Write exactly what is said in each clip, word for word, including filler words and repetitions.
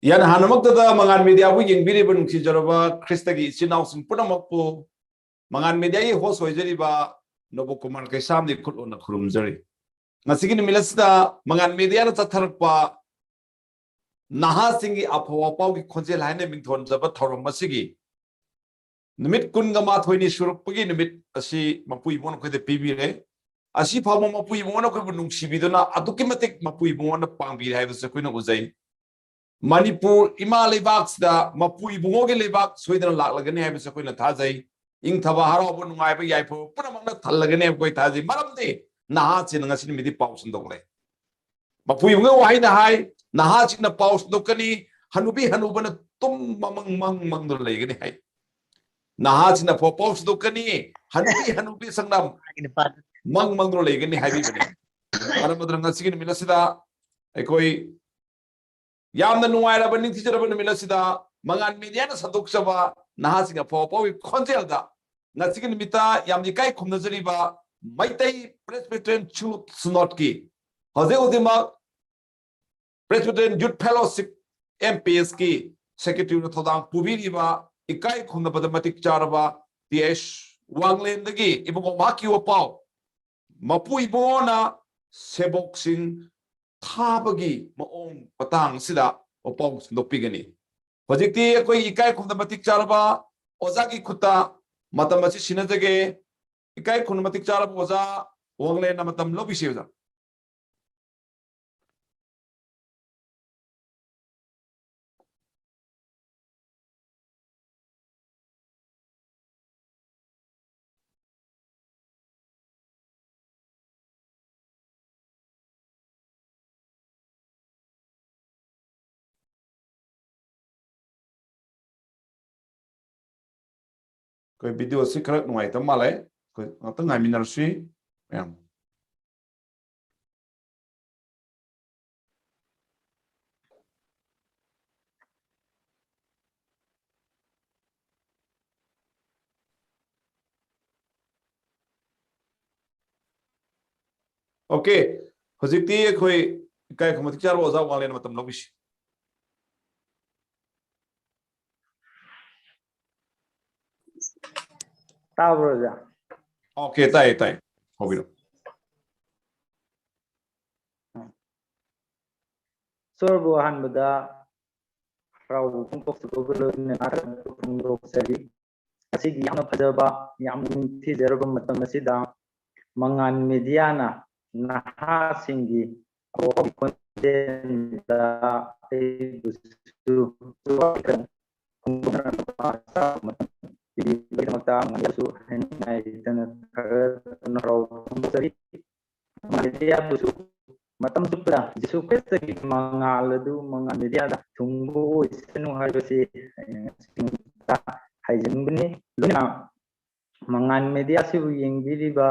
ꯌꯥꯅ ꯍꯥꯟꯅꯃꯛꯇꯗ ꯃꯉꯥꯟ ꯃꯦꯗꯤꯌꯥꯕꯨ ꯌꯦꯡꯕꯤꯔꯤꯕ ꯅꯨꯡꯁꯤꯖꯔꯕ ꯈ꯭ꯔꯤꯁꯇꯒꯤ ꯏꯆꯤꯟ ꯏꯅꯥꯎꯁꯤꯡ ꯄꯨꯝꯅꯃꯛꯄꯨ ꯃꯉꯥꯟ ꯃꯦꯗꯤꯌꯥꯒꯤ ꯍꯣꯁ ꯑꯣꯏꯖꯔꯤꯕ ꯅꯣꯕꯣ ꯀꯨꯃꯥꯔ ꯀꯩꯁꯥꯝꯗꯤ ꯈꯨꯠ ꯑꯣꯟꯅ ꯈꯨꯔꯨꯝꯖꯔꯤ꯫ ꯉꯁꯤꯒꯤ ꯅꯨꯃꯤꯠ ꯑꯁꯤꯗ ꯃꯉꯥꯟ ꯃꯦꯗꯤꯌꯥꯅ ꯆꯠꯊꯔꯛꯄ ꯅꯍꯥꯁꯤꯡꯒꯤ ꯑꯐꯥꯎ ꯑꯄꯥꯎꯒꯤ ꯈꯣꯟꯖꯦꯜ ꯍꯥꯏꯅ ꯃꯤꯡꯊꯣꯟꯖꯕ ꯊꯧꯔꯝ ꯑꯁꯤꯒꯤ ꯅꯨꯃꯤꯠ ꯀꯨꯟꯒ ꯃꯥꯊꯣꯏꯅꯤ ꯁꯨꯔꯛꯄꯒꯤ ꯅꯨꯃꯤꯠ ꯑꯁꯤ ꯃꯄꯨ ꯏꯕꯨꯡꯅ ꯑꯩꯈꯣꯏꯗ ꯄꯤꯕꯤꯔꯦ꯫ ꯑꯁꯤ ꯐꯥꯎꯕ ꯃꯄꯨ ꯏꯕꯨꯡꯅ ꯑꯩꯈꯣꯏꯕꯨ ꯅꯨꯡꯁꯤꯕꯤꯗꯨꯅ ꯑꯗꯨꯛꯀꯤ ꯃꯇꯤꯛ ꯃꯄꯨ ꯏꯕꯨꯡꯅ ꯄꯥꯡꯕꯤꯔꯦ ꯍꯥꯏꯕꯁꯤ ꯑꯩꯈꯣꯏꯅ ꯎꯖꯩ꯫ ꯃꯅꯤꯄꯨꯔ ꯏꯃꯥ ꯂꯩꯕꯥꯛꯁꯤꯗ ꯃꯄꯨ ꯏꯕꯨꯡꯉꯣꯒꯤ ꯂꯩꯕꯥꯛ ꯁꯣꯏꯗꯅ ꯂꯥꯛꯂꯒꯅꯤ ꯍꯥꯏꯕꯁꯤ ꯑꯩꯈꯣꯏꯅ ꯊꯥꯖꯩ꯫ ꯏꯪꯊꯕ, ꯍꯔꯥꯎꯕ, ꯅꯨꯡꯉꯥꯏꯕ, ꯌꯥꯏꯐꯕ ꯄꯨꯝꯅꯃꯛꯅ ꯊꯜꯂꯒꯅꯤ ꯍꯥꯏꯕ ꯑꯩꯈꯣꯏ ꯊꯥꯖꯩ꯫ ꯃꯔꯝꯗꯤ ꯅꯍꯥꯁꯤꯡꯅ ꯉꯁꯤ ꯅꯨꯃꯤꯠꯇꯤ ꯄꯥꯎ ꯁꯟꯗꯣꯛꯂꯦ꯫ ꯃꯄꯨ ꯏꯕꯨꯡꯉꯣ ꯋꯥꯍꯩꯅ ꯍꯥꯏ, ꯅꯍꯥꯁꯤꯡꯅ ꯄꯥꯎ ꯁꯟꯗꯣꯛꯀꯅꯤ, ꯍꯅꯨꯕꯤ ꯍꯅꯨꯕꯅ ꯇꯨꯝ ꯃꯃꯪ ꯃꯪ ꯃꯪꯗꯨꯅ ꯂꯩꯒꯅꯤ ꯍꯥꯏ꯫ ꯅꯍꯥꯁꯤꯡꯅ ꯄꯥꯎ ꯄꯥꯎ ꯁꯟꯗꯣꯛꯀꯅꯤ, ꯍꯅꯨꯕꯤ ꯍꯅꯨꯕꯤ ꯁꯪꯅ ꯃꯪ ꯃꯪꯗꯨꯅ ꯂꯩꯒꯅꯤ ꯍꯥꯏꯕꯤꯕꯅꯤ꯫ ꯃꯔꯝ ꯑꯗꯨꯅ ꯉꯁꯤꯒꯤ ꯅꯨꯃꯤꯠ ꯑꯁꯤꯗ ꯑꯩꯈꯣꯏ ꯌꯥꯝꯅ ꯅꯨꯡꯉꯥꯏꯔꯕ, ꯅꯤꯡꯊꯤꯖꯔꯕ ꯅꯨꯃꯤꯠ ꯑꯁꯤꯗ ꯃꯉꯥꯟ ꯃꯦꯗꯤꯌꯥꯅ ꯁꯟꯗꯣꯛꯆꯕ ꯅꯍꯥꯁꯤꯡ ꯑꯐꯥꯎ ꯑꯐꯥꯎꯒꯤ ꯈꯣꯟꯖꯦꯜꯗ ꯉꯁꯤꯒꯤ ꯅꯨꯃꯤꯠꯇ ꯌꯥꯝꯅ ꯏꯀꯥꯏ ꯈꯨꯝꯅꯖꯔꯤꯕ ꯃꯩꯇꯩ ꯄ꯭ꯔꯦꯁꯕꯤꯇꯦꯔꯤꯌꯟ ꯁꯤꯅꯣꯗꯀꯤ ꯍꯧꯖꯤꯛ ꯍꯧꯖꯤꯛꯃꯛ ꯄ꯭ꯔꯦꯁꯕꯤꯇꯦꯔꯤꯌꯟ ꯌꯨꯠ ꯐꯦꯂꯣꯁꯤꯞ, ꯑꯦꯝ ꯄꯤ ꯑꯦꯁꯀꯤ ꯁꯦꯀ꯭ꯔꯦꯇꯔꯤꯅ ꯊꯧꯗꯥꯡ ꯄꯨꯕꯤꯔꯤꯕ ꯏꯀꯥꯏ ꯈꯨꯝꯅꯕꯗ ꯃꯇꯤꯛ ꯆꯥꯔꯕ ꯇꯤ ꯑꯦꯁ ꯋꯥꯡꯂꯦꯟꯗꯒꯤ ꯏꯕꯨꯡꯉꯣ ꯃꯍꯥꯛꯀꯤ ꯋꯥꯄꯥꯎ ꯃꯄꯨ ꯏꯕꯨꯡꯉꯣꯅ ꯁꯦꯕꯣꯛꯁꯤꯡ ꯊꯥꯕꯒꯤ ꯃꯑꯣꯡ ꯃꯇꯥꯡ ꯑꯁꯤꯗ ꯋꯥꯄꯥꯎ ꯁꯟꯗꯣꯛꯄꯤꯒꯅꯤ꯫ ꯍꯧꯖꯤꯛꯇꯤ ꯑꯩꯈꯣꯏ ꯏꯀꯥꯏ ꯈꯨꯝꯅ ꯃꯇꯤꯛ ꯆꯥꯔꯕ ꯑꯣꯖꯥꯒꯤ ꯈꯨꯠꯇ ꯃꯇꯝ ꯑꯁꯤ ꯁꯤꯟꯅꯖꯒꯦ꯫ ꯏꯀꯥꯏ ꯈꯨꯝꯅ ꯃꯇꯤꯛ ꯆꯥꯔꯕ ꯑꯣꯖꯥ ꯋꯥꯡꯂꯦꯟꯅ ꯃꯇꯝ ꯂꯧꯕꯤꯁꯤ ꯑꯣꯖꯥ꯫ ꯑꯩꯈꯣꯏ ꯚꯤꯗꯤꯑꯣꯁꯤ ꯈꯔ ꯅꯨꯡꯉꯥꯏꯇꯕ ꯃꯥꯜꯂꯦ꯫ ꯑꯩꯈꯣꯏ ꯉꯥꯛꯇꯪ ꯉꯥꯏꯃꯤꯟꯅꯔꯁꯤ ꯃꯌꯥꯝ꯫ ꯑꯣꯀꯦ, ꯍꯧꯖꯤꯛꯇꯤ ꯑꯩꯈꯣꯏ ꯏꯀꯥꯏ ꯈꯨꯝꯅ ꯃꯇꯤꯛ ꯆꯥꯔꯕ ꯑꯣꯖꯥ ꯋꯥꯡꯂꯦꯟ ꯃꯇꯝ ꯂꯧꯕꯤꯁꯤ꯫ ꯇꯥꯕ꯭ꯔꯣ ꯑꯣꯖꯥ? ꯑꯣꯀꯦ, ꯇꯥꯏꯌꯦ, ꯇꯥꯏꯌꯦ꯫ ꯍꯧꯕꯤꯔꯣ꯫ ꯏꯁꯣꯔꯕꯨ ꯑꯍꯥꯟꯕꯗ ꯍꯔꯥꯎꯕ ꯐꯣꯡꯗꯣꯛꯆꯕꯒ ꯂꯣꯏꯅꯅ ꯐꯣꯡꯗꯣꯛꯆꯔꯤ꯫ ꯑꯁꯤꯒꯤ ꯌꯥꯝꯅ ꯐꯖꯕ, ꯌꯥꯝꯅ ꯅꯤꯡꯊꯤꯖꯔꯕ ꯃꯇꯝ ꯑꯁꯤꯗ ꯃꯉꯥꯟ ꯃꯦꯗꯤꯌꯥꯅ ꯅꯍꯥꯁꯤꯡꯒꯤ ꯑꯋꯥꯕꯒꯤ ꯈꯣꯟꯖꯦꯜꯗ ꯑꯩꯕꯨꯁꯨ ꯐꯣꯡꯗꯣꯛꯅꯅꯕ ꯃꯇꯝ ꯄꯤꯕꯤꯕꯒꯤꯗꯃꯛꯇ ꯃꯉꯥꯟ ꯃꯦꯗꯤꯌꯥꯕꯨꯁꯨ ꯍꯥꯏꯅꯤꯡꯉꯥꯏ ꯂꯩꯇꯅ ꯊꯥꯒꯠꯇꯨꯅ ꯍꯔꯥꯎꯕ ꯐꯣꯡꯗꯣꯛꯆꯔꯤ꯫ ꯃꯉꯥꯟ ꯃꯦꯗꯤꯌꯥꯕꯨꯁꯨ ꯃꯇꯝ ꯆꯨꯞꯄꯗ ꯖꯤꯁꯨ ꯈ꯭ꯔꯤꯁꯇꯒꯤ ꯃꯉꯥꯜ ꯑꯗꯨ ꯃꯉꯥꯟ ꯃꯦꯗꯤꯌꯥꯗ ꯊꯨꯡꯕ ꯑꯣꯏꯁꯅꯨ ꯍꯥꯏꯕꯁꯤ ꯑꯩꯅ ꯉꯁꯤ ꯍꯥꯏꯖꯅꯤꯡꯕꯅꯤ꯫ ꯂꯣꯏꯅꯅ ꯃꯉꯥꯟ ꯃꯦꯗꯤꯌꯥꯁꯤꯕꯨ ꯌꯦꯡꯕꯤꯔꯤꯕ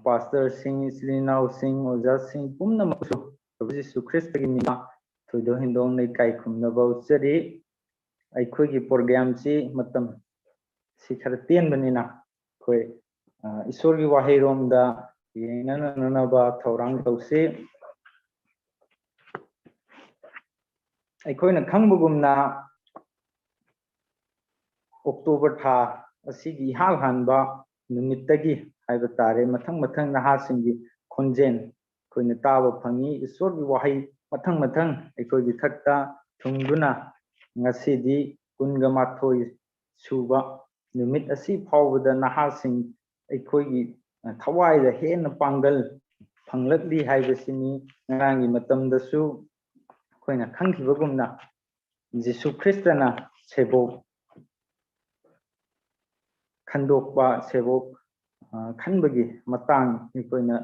ꯄꯥꯁꯇꯔꯁꯤꯡ, ꯏꯆꯤꯜ ꯏꯅꯥꯎꯁꯤꯡ, ꯑꯣꯖꯥꯁꯤꯡ ꯄꯨꯝꯅꯃꯛꯁꯨ ꯄ꯭ꯔꯚꯨ ꯖꯤꯁꯨ ꯈ꯭ꯔꯤꯁꯇꯒꯤ ꯃꯤꯡꯗ ꯊꯣꯏꯗꯣꯛ ꯍꯦꯟꯗꯣꯛꯅ ꯏꯀꯥꯏ ꯈꯨꯝꯅꯕ ꯎꯠꯆꯔꯤ꯫ ꯑꯩꯈꯣꯏꯒꯤ ꯄ꯭ꯔꯣꯒ꯭ꯔꯥꯝꯁꯤ ꯃꯇꯝ ꯁꯤ ꯈꯔ ꯇꯦꯟꯕꯅꯤꯅ ꯑꯩꯈꯣꯏ, ꯑ, ꯏꯁꯣꯔꯒꯤ ꯋꯥꯍꯩꯔꯣꯝꯗ ꯌꯦꯡꯅꯅꯅꯕ ꯊꯧꯔꯥꯡ ꯇꯧꯁꯤ꯫ ꯑꯩꯈꯣꯏꯅ ꯈꯪꯕꯒꯨꯝꯅ ꯑꯣꯛꯇꯣꯕꯔ ꯊꯥ ꯑꯁꯤꯒꯤ ꯏꯍꯥꯟ ꯍꯥꯟꯕ ꯅꯨꯃꯤꯠꯇꯒꯤ ꯍꯥꯏꯕ ꯇꯥꯔꯦ, ꯃꯊꯪ ꯃꯊꯪ ꯅꯍꯥꯁꯤꯡꯒꯤ ꯈꯣꯟꯖꯦꯜ ꯑꯩꯈꯣꯏꯅ ꯇꯥꯕ ꯐꯪꯉꯤ꯫ ꯏꯁꯣꯔꯒꯤ ꯋꯥꯍꯩ ꯃꯊꯪ ꯃꯊꯪ ꯑꯩꯈꯣꯏꯒꯤ ꯊꯛꯇ ꯊꯨꯡꯗꯨꯅ ꯉꯁꯤꯗꯤ ꯀꯨꯟꯒ ꯃꯥꯊꯣꯏ ꯁꯨꯕ ꯅꯨꯃꯤꯠ ꯑꯁꯤ ꯐꯥꯎꯕꯗ ꯅꯍꯥꯁꯤꯡ ꯑꯩꯈꯣꯏꯒꯤ ꯊꯋꯥꯏꯗ ꯍꯦꯟꯅ ꯄꯥꯡꯒꯜ ꯐꯪꯂꯛꯂꯤ ꯍꯥꯏꯕꯁꯤꯅꯤ꯫ ꯉꯔꯥꯡꯒꯤ ꯃꯇꯝꯗꯁꯨ ꯑꯩꯈꯣꯏꯅ ꯈꯪꯈꯤꯕꯒꯨꯝꯅ ꯖꯤꯁꯨ ꯈ꯭ꯔꯤꯁꯇꯅ ꯁꯦꯕꯣꯛ ꯈꯟꯗꯣꯛꯄ, ꯁꯦꯕꯣꯛ, ꯑ, ꯈꯟꯕꯒꯤ ꯃꯇꯥꯡ ꯑꯩꯈꯣꯏꯅ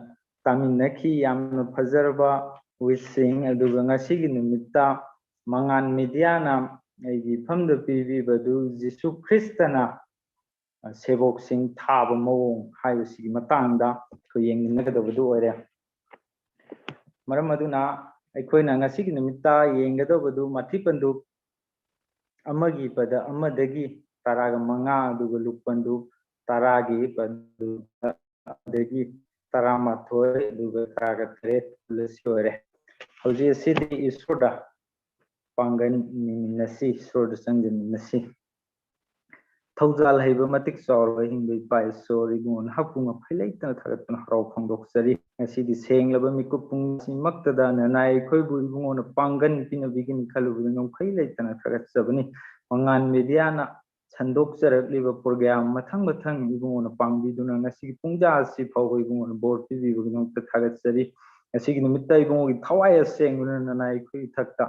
ꯇꯥꯃꯤꯟꯅꯈꯤ꯫ ꯌꯥꯝꯅ ꯐꯖꯔꯕ ꯋꯤꯁꯁꯤꯡ꯫ ꯑꯗꯨꯒ ꯉꯁꯤꯒꯤ ꯅꯨꯃꯤꯠꯇ ꯃꯉꯥꯟ ꯃꯦꯗꯤꯌꯥꯅ ꯑꯩꯒꯤ ꯏꯐꯝꯗ ꯄꯤꯕꯤꯕꯗꯨ ꯖꯤꯁꯨ ꯈ꯭ꯔꯤꯁꯇꯅ, ꯑ, ꯁꯦꯕꯣꯛꯁꯤꯡ ꯊꯥꯕ ꯃꯑꯣꯡ ꯍꯥꯏꯕꯁꯤꯒꯤ ꯃꯇꯥꯡꯗ ꯑꯩꯈꯣꯏ ꯌꯦꯡꯃꯤꯟꯅꯒꯗꯕꯗꯨ ꯑꯣꯏꯔꯦ꯫ ꯃꯔꯝ ꯑꯗꯨꯅ ꯑꯩꯈꯣꯏꯅ ꯉꯁꯤꯒꯤ ꯅꯨꯃꯤꯠꯇ ꯌꯦꯡꯒꯗꯧꯕꯗꯨ ꯃꯊꯤ ꯄꯟꯗꯨꯞ ꯑꯃꯒꯤ ꯄꯗ ꯑꯃꯗꯒꯤ ꯇꯔꯥꯒ ꯃꯉꯥ, ꯑꯗꯨꯒ ꯂꯨꯛ ꯄꯟꯗꯨꯞ ꯇꯔꯥꯒꯤ ꯄꯟꯗꯨꯞ ꯑꯃꯗꯒꯤ ꯇꯔꯥꯃꯥꯊꯣꯏ, ꯑꯗꯨꯒ ꯇꯔꯥꯒ ꯇꯔꯦꯠ ꯄꯨꯜꯂꯁꯤ ꯑꯣꯏꯔꯦ꯫ ꯍꯧꯖꯤꯛ ꯑꯁꯤꯗꯤ ꯏꯁꯣꯔꯗ ꯄꯥꯡꯒꯟ ꯃꯤꯟꯅꯁꯤ, ꯏꯁꯣꯔꯗ ꯆꯪꯖꯃꯤꯟꯅꯁꯤ꯫ ꯊꯧꯖꯥꯜ ꯍꯩꯕ ꯃꯇꯤꯛ ꯆꯥꯎꯔꯕ ꯑꯍꯤꯡꯕ ꯏꯄꯥ ꯏꯁꯣꯔ ꯏꯕꯨꯡꯉꯣ, ꯅꯍꯥꯛꯄꯨ ꯉꯝꯈꯩ ꯂꯩꯇꯅ ꯊꯥꯒꯠꯇꯨꯅ ꯍꯔꯥꯎ ꯐꯣꯡꯗꯣꯛꯆꯔꯤ꯫ ꯉꯁꯤꯗꯤ ꯁꯦꯡꯂꯕ ꯃꯤꯀꯨꯞ ꯄꯨꯡꯁꯤꯃꯛꯇꯗ ꯅꯅꯥꯏ ꯑꯩꯈꯣꯏꯕꯨ ꯏꯕꯨꯡꯉꯣꯅ ꯄꯥꯡꯒꯟ ꯄꯤꯅꯕꯤꯒꯅꯤ ꯈꯜꯂꯨꯕꯗ ꯉꯝꯈꯩ ꯂꯩꯇꯅ ꯊꯥꯒꯠꯆꯕꯅꯤ꯫ ꯃꯉꯥꯟ ꯃꯦꯗꯤꯌꯥꯅ ꯁꯟꯗꯣꯛꯆꯔꯛꯂꯤꯕ ꯄ꯭ꯔꯣꯒ꯭ꯔꯥꯝ ꯃꯊꯪ ꯃꯊꯪ ꯏꯕꯨꯡꯉꯣꯅ ꯄꯥꯡꯕꯤꯗꯨꯅ ꯉꯁꯤꯒꯤ ꯄꯨꯡꯖꯥ ꯑꯁꯤ ꯐꯥꯎꯕ ꯏꯕꯨꯡꯉꯣꯅ ꯕꯣꯔ ꯄꯤꯕꯤꯕꯒꯤꯗꯃꯛꯇ ꯊꯥꯒꯠꯆꯔꯤ꯫ ꯉꯁꯤꯒꯤ ꯅꯨꯃꯤꯠꯇ ꯏꯕꯨꯡꯉꯣꯒꯤ ꯊꯋꯥꯏ ꯑꯁꯦꯡꯕꯅ ꯅꯅꯥꯏ ꯑꯩꯈꯣꯏꯒꯤ ꯏꯊꯛꯇ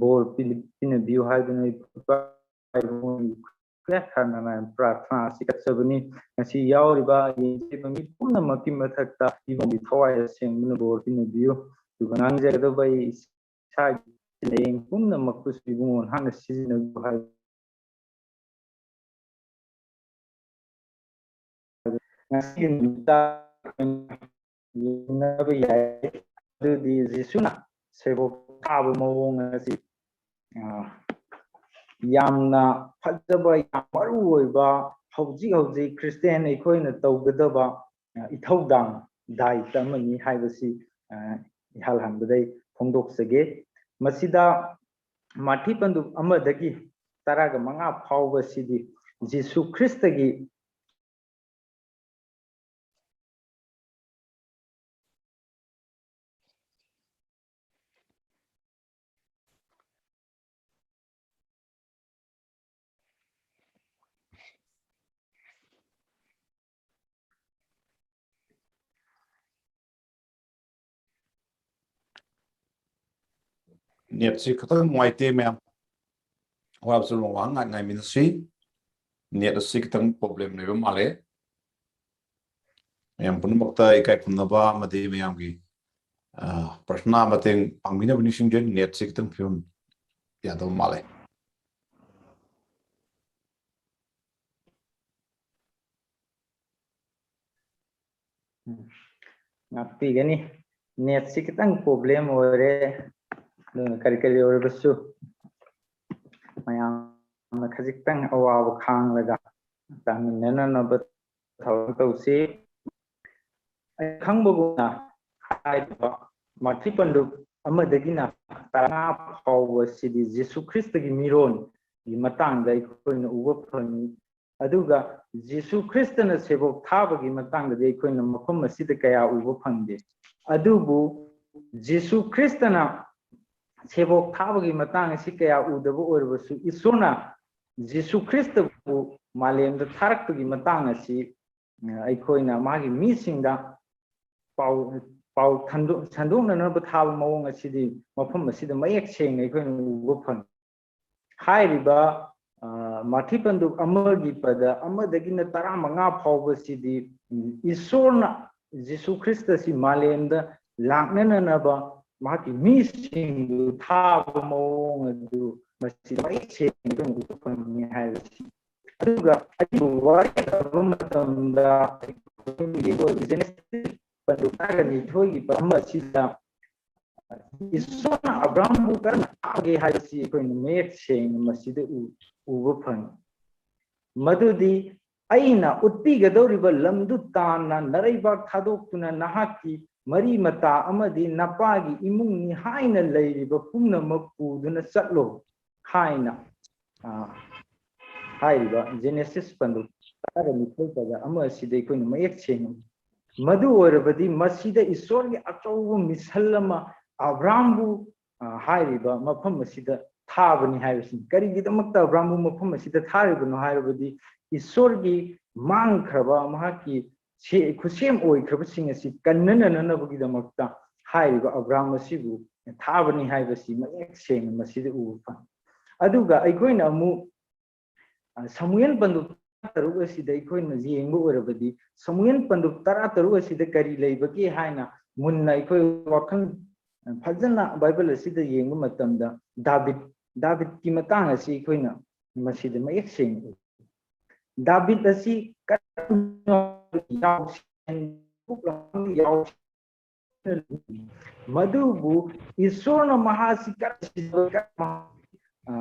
ꯕꯣꯔ ꯄꯤ-, ꯄꯤꯅꯕꯤꯌꯨ ꯍꯥꯏꯗꯨꯅ ꯏꯕꯨꯡꯉꯣꯒꯤ ꯈꯨꯠꯌꯦꯛ ꯊꯥꯅ ꯅꯅꯥꯏ ꯄ꯭ꯔꯥꯔꯊꯅꯥ ꯑꯁꯤ ꯀꯠꯆꯕꯅꯤ꯫ ꯉꯁꯤ ꯌꯥꯎꯔꯤꯕ ꯌꯦꯡꯖꯔꯤꯕ ꯃꯤ ꯄꯨꯝꯅꯃꯛꯀꯤ ꯃꯊꯛꯇ ꯏꯕꯨꯡꯒꯤ ꯊꯋꯥꯏ ꯑꯁꯦꯡꯕꯅ ꯕꯣꯔ ꯄꯤꯅꯕꯤꯌꯨ꯫ ꯑꯗꯨꯒ ꯉꯥꯡꯖꯒꯗꯕ ꯑꯩ ꯏꯁꯥꯒꯤ ꯂꯥꯏꯌꯦꯡ ꯄꯨꯝꯅꯃꯛꯄꯨꯁꯨ ꯏꯕꯨꯡꯉꯣ ꯅꯍꯥꯛꯅ ꯁꯤꯖꯤꯟꯅꯕꯤꯌꯨ ꯍꯥꯏ꯫ ꯉꯁꯤꯒꯤ ꯅꯨꯃꯤꯠꯇ ꯌꯦꯡꯅꯕ ꯌꯥꯏ꯫ ꯑꯗꯨꯗꯤ ꯖꯤꯁꯨꯅ ꯁꯦꯕꯣꯛ ꯊꯥꯕ ꯃꯑꯣꯡ ꯑꯁꯤ, ꯑ, ꯌꯥꯝꯅ ꯐꯖꯕ, ꯌꯥꯝ ꯃꯔꯨ ꯑꯣꯏꯕ, ꯍꯧꯖꯤꯛ ꯍꯧꯖꯤꯛ ꯈ꯭ꯔꯤꯁꯇꯤꯌꯥꯟ ꯑꯩꯈꯣꯏꯅ ꯇꯧꯒꯗꯕ, ꯑ, ꯏꯊꯧꯗꯥꯡ, ꯗꯥꯏꯇ ꯑꯃꯅꯤ ꯍꯥꯏꯕꯁꯤ, ꯑ, ꯏꯍꯥꯟ ꯍꯥꯟꯕꯗ ꯑꯩ ꯐꯣꯡꯗꯣꯛꯆꯒꯦ꯫ ꯃꯁꯤꯗ ꯃꯥꯊꯤ ꯄꯟꯗꯨꯞ ꯑꯃꯗꯒꯤ ꯇꯔꯥꯒ ꯃꯉꯥ ꯐꯥꯎꯕꯁꯤꯗꯤ ꯖꯤꯁꯨ ꯈ꯭ꯔꯤꯁꯇꯒꯤ ꯅꯦꯠꯁꯤ ꯈꯤꯇꯪ ꯅꯨꯡꯉꯥꯏꯇꯦ ꯃꯌꯥꯝ꯫ ꯑꯋꯥꯕꯁꯨ ꯉꯥꯏꯍꯥꯛ ꯉꯥꯏꯃꯤꯟꯅꯁꯤ꯫ ꯅꯦꯠ ꯑꯁꯤ ꯈꯤꯇꯪ ꯄ꯭ꯔꯣꯕ꯭ꯂꯦꯝ ꯂꯩꯕ ꯃꯥꯜꯂꯦ꯫ ꯃꯌꯥꯝ ꯄꯨꯝꯅꯃꯛꯇ ꯏꯀꯥꯏ ꯈꯨꯝꯅꯕ ꯑꯃꯗꯤ ꯃꯌꯥꯝꯒꯤ, ꯑ, ꯄ꯭ꯔꯊꯅꯥ ꯃꯇꯦꯡ ꯄꯥꯡꯕꯤꯅꯕ ꯅꯤꯡꯁꯤꯡꯖꯔꯤ꯫ ꯅꯦꯠꯁꯤ ꯈꯤꯇꯪ ꯐꯤꯕꯝ ꯌꯥꯗꯕ ꯃꯥꯜꯂꯦ꯫ ꯎꯝ꯫ ꯉꯥꯛꯄꯤꯒꯅꯤ꯫ ꯅꯦꯠꯁꯤ ꯈꯤꯇꯪ ꯄ꯭ꯔꯣꯕ꯭ꯂꯦꯝ ꯑꯣꯏꯔꯦ꯫ ꯑꯗꯨꯅ ꯀꯔꯤ ꯀꯔꯤ ꯑꯣꯏꯔꯕꯁꯨ ꯃꯌꯥꯝꯅ ꯈꯖꯤꯛꯇꯪ ꯑꯋꯥꯕ ꯈꯥꯡꯂꯒ ꯇꯥꯃꯤꯟꯅꯅꯅꯕ ꯊꯧꯔꯥꯡ ꯇꯧꯁꯤ꯫ ꯑꯩ ꯈꯪꯕꯒꯨꯝꯅ ꯍꯥꯏꯔꯤꯕ ꯃꯥꯊꯤ ꯄꯟꯗꯨꯞ ꯑꯃꯗꯒꯤꯅ ꯇꯔꯥ ꯐꯥꯎꯕꯁꯤꯗꯤ ꯖꯤꯁꯨ ꯈ꯭ꯔꯤꯁꯇꯒꯤ ꯃꯤꯔꯣꯟꯒꯤ ꯃꯇꯥꯡꯗ ꯑꯩꯈꯣꯏꯅ ꯎꯕ ꯐꯪꯉꯤ꯫ ꯑꯗꯨꯒ ꯖꯤꯁꯨ ꯈ꯭ꯔꯤꯁꯇꯅ ꯁꯦꯕꯣꯛ ꯊꯥꯕꯒꯤ ꯃꯇꯥꯡꯗꯗꯤ ꯑꯩꯈꯣꯏꯅ ꯃꯐꯝ ꯑꯁꯤꯗ ꯀꯌꯥ ꯎꯕ ꯐꯪꯗꯦ꯫ ꯑꯗꯨꯕꯨ ꯖꯤꯁꯨ ꯈ꯭ꯔꯤꯁꯇꯅ ꯁꯦꯕꯣꯛ ꯊꯥꯕꯒꯤ ꯃꯇꯥꯡ ꯑꯁꯤ ꯀꯌꯥ ꯎꯗꯕ ꯑꯣꯏꯔꯕꯁꯨ, ꯏꯁꯣꯔꯅ ꯖꯤꯁꯨ ꯈ꯭ꯔꯤꯁꯇꯕꯨ ꯃꯥꯂꯦꯝꯗ ꯊꯥꯔꯛꯄꯒꯤ ꯃꯇꯥꯡ ꯑꯁꯤ, ꯑ, ꯑꯩꯈꯣꯏꯅ ꯃꯥꯒꯤ ꯃꯤꯁꯤꯡꯗ ꯄꯥꯎ, ꯄꯥꯎ ꯊꯟꯗꯣꯛ-, ꯁꯟꯗꯣꯛꯅꯅꯕ ꯊꯥꯕ ꯃꯑꯣꯡ ꯑꯁꯤꯗꯤ ꯃꯐꯝ ꯑꯁꯤꯗ ꯃꯌꯦꯛ ꯁꯦꯡꯅ ꯑꯩꯈꯣꯏꯅ ꯎꯕ ꯐꯪꯏ꯫ ꯍꯥꯏꯔꯤꯕ, ꯑ, ꯃꯥꯊꯤ ꯄꯟꯗꯨꯞ ꯑꯃꯒꯤ ꯄꯗ ꯑꯃꯗꯒꯤꯅ ꯇꯔꯥꯃꯉꯥ ꯐꯥꯎꯕꯁꯤꯗꯤ, ꯎꯝ, ꯏꯁꯣꯔꯅ ꯖꯤꯁꯨ ꯈ꯭ꯔꯤꯁꯇꯁꯤ ꯃꯥꯂꯦꯝꯗ ꯂꯥꯛꯅꯅꯅꯕ ꯃꯍꯥꯛꯀꯤ ꯃꯤꯁꯤꯡꯕꯨ ꯊꯥꯕ ꯃꯑꯣꯡ ꯑꯗꯨ ꯃꯁꯤ ꯃꯌꯦꯛ ꯁꯦꯡꯅ ꯑꯗꯨꯝ ꯎꯕ ꯐꯪꯉꯤ ꯍꯥꯏꯕꯁꯤ꯫ ꯑꯗꯨꯒ ꯑꯩꯕꯨ ꯋꯥꯔꯤ ꯁꯥꯕ ꯃꯇꯝꯗ ꯖꯦꯅꯦꯁꯤꯁ ꯄꯟꯗꯨꯞ ꯇꯔꯥꯅꯤꯊꯣꯏꯒꯤ ꯑꯃ ꯑꯁꯤꯗ ꯏꯁꯣꯔꯅ ꯑꯕ꯭ꯔꯥꯝꯕꯨ ꯀꯔꯝꯅ ꯊꯥꯒꯦ ꯍꯥꯏꯕꯁꯤ ꯑꯩꯈꯣꯏꯅ ꯃꯌꯦꯛ ꯁꯦꯡꯅ ꯃꯁꯤꯗ ꯎ-, ꯎꯕ ꯐꯪꯉꯤ꯫ ꯃꯗꯨꯗꯤ ꯑꯩꯅ ꯎꯠꯄꯤꯒꯗꯧꯔꯤꯕ ꯂꯝꯗꯨ ꯇꯥꯟꯅ ꯅꯔꯩꯕꯥꯛ ꯊꯥꯗꯣꯛꯇꯨꯅ ꯅꯍꯥꯛꯀꯤ ꯃꯔꯤ ꯃꯇꯥ ꯑꯃꯗꯤ ꯅꯄꯥꯒꯤ ꯏꯃꯨꯡꯅꯤ ꯍꯥꯏꯅ ꯂꯩꯔꯤꯕ ꯄꯨꯝꯅꯃꯛ ꯄꯨꯗꯨꯅ ꯆꯠꯂꯣ ꯍꯥꯏꯅ, ꯑ, ꯍꯥꯏꯔꯤꯕ ꯖꯦꯅꯦꯁꯤꯁ ꯄꯟꯗꯨꯞ ꯇꯔꯥꯒ ꯅꯤꯊꯣꯏ ꯄꯗ ꯑꯃ ꯑꯁꯤꯗ ꯑꯩꯈꯣꯏꯅ ꯃꯌꯦꯛ ꯁꯦꯡꯅ, ꯃꯗꯨ ꯑꯣꯏꯔꯕꯗꯤ ꯃꯁꯤꯗ ꯏꯁꯣꯔꯒꯤ ꯑꯆꯧꯕ ꯃꯤꯁꯜ ꯑꯃ ꯑꯕ꯭ꯔꯥꯝꯕꯨ, ꯑ, ꯍꯥꯏꯔꯤꯕ ꯃꯐꯝ ꯑꯁꯤꯗ ꯊꯥꯕꯅꯤ ꯍꯥꯏꯕꯁꯤꯅꯤ꯫ ꯀꯔꯤꯒꯤꯗꯃꯛꯇ ꯑꯕ꯭ꯔꯥꯝꯕꯨ ꯃꯐꯝ ꯑꯁꯤꯗ ꯊꯥꯔꯤꯕꯅꯣ ꯍꯥꯏꯔꯕꯗꯤ ꯏꯁꯣꯔꯒꯤ ꯃꯥꯡꯈ꯭ꯔꯕ ꯃꯍꯥꯛꯀꯤ ꯁꯦ-, ꯈꯨꯠꯁꯦꯝ ꯑꯣꯏꯈ꯭ꯔꯕꯁꯤꯡ ꯑꯁꯤ ꯀꯟꯅꯅꯅꯕꯒꯤꯗꯃꯛꯇ ꯍꯥꯏꯔꯤꯕ ꯑꯕ꯭ꯔꯥꯝ ꯑꯁꯤꯕꯨ ꯊꯥꯕꯅꯤ ꯍꯥꯏꯕꯁꯤ ꯃꯌꯦꯛ ꯁꯦꯡꯅ ꯃꯁꯤꯗ ꯎꯕ ꯐꯪꯉꯤ꯫ ꯑꯗꯨꯒ ꯑꯩꯈꯣꯏꯅ ꯑꯃꯨꯛ, ꯑ, ꯁꯃꯨꯑꯦꯜ ꯄꯟꯗꯨꯞ ꯇꯔꯥꯇꯔꯨꯛ ꯑꯁꯤꯗ ꯑꯩꯈꯣꯏꯅ ꯌꯦꯡꯕ ꯑꯣꯏꯔꯕꯗꯤ, ꯁꯃꯨꯑꯦꯜ ꯄꯟꯗꯨꯞ ꯇꯔꯥꯇꯔꯨꯛ ꯑꯁꯤꯗ ꯀꯔꯤ ꯂꯩꯕꯒꯦ ꯍꯥꯏꯅ ꯃꯨꯟꯅ ꯑꯩꯈꯣꯏ ꯋꯥꯈꯜ ꯐꯖꯅ ꯕꯥꯏꯕꯜ ꯑꯁꯤꯗ ꯌꯦꯡꯕ ꯃꯇꯝꯗ ꯗꯥꯕꯤꯠ, ꯗꯥꯕꯤꯠꯀꯤ ꯃꯇꯥꯡ ꯑꯁꯤ ꯑꯩꯈꯣꯏꯅ ꯃꯁꯤꯗ ꯃꯌꯦꯛ ꯁꯦꯡꯅ ꯎꯏ꯫ ꯗꯥꯕꯤꯠ ꯑꯁꯤ ꯀꯔꯝꯅ ꯌꯥꯎꯁꯦꯟ-, ꯌꯥꯎꯁꯦꯟ-, ꯃꯗꯨꯕꯨ ꯏꯁꯣꯔꯅ ꯃꯍꯥꯛꯁꯤ ꯀꯔꯝꯅ, ꯑ,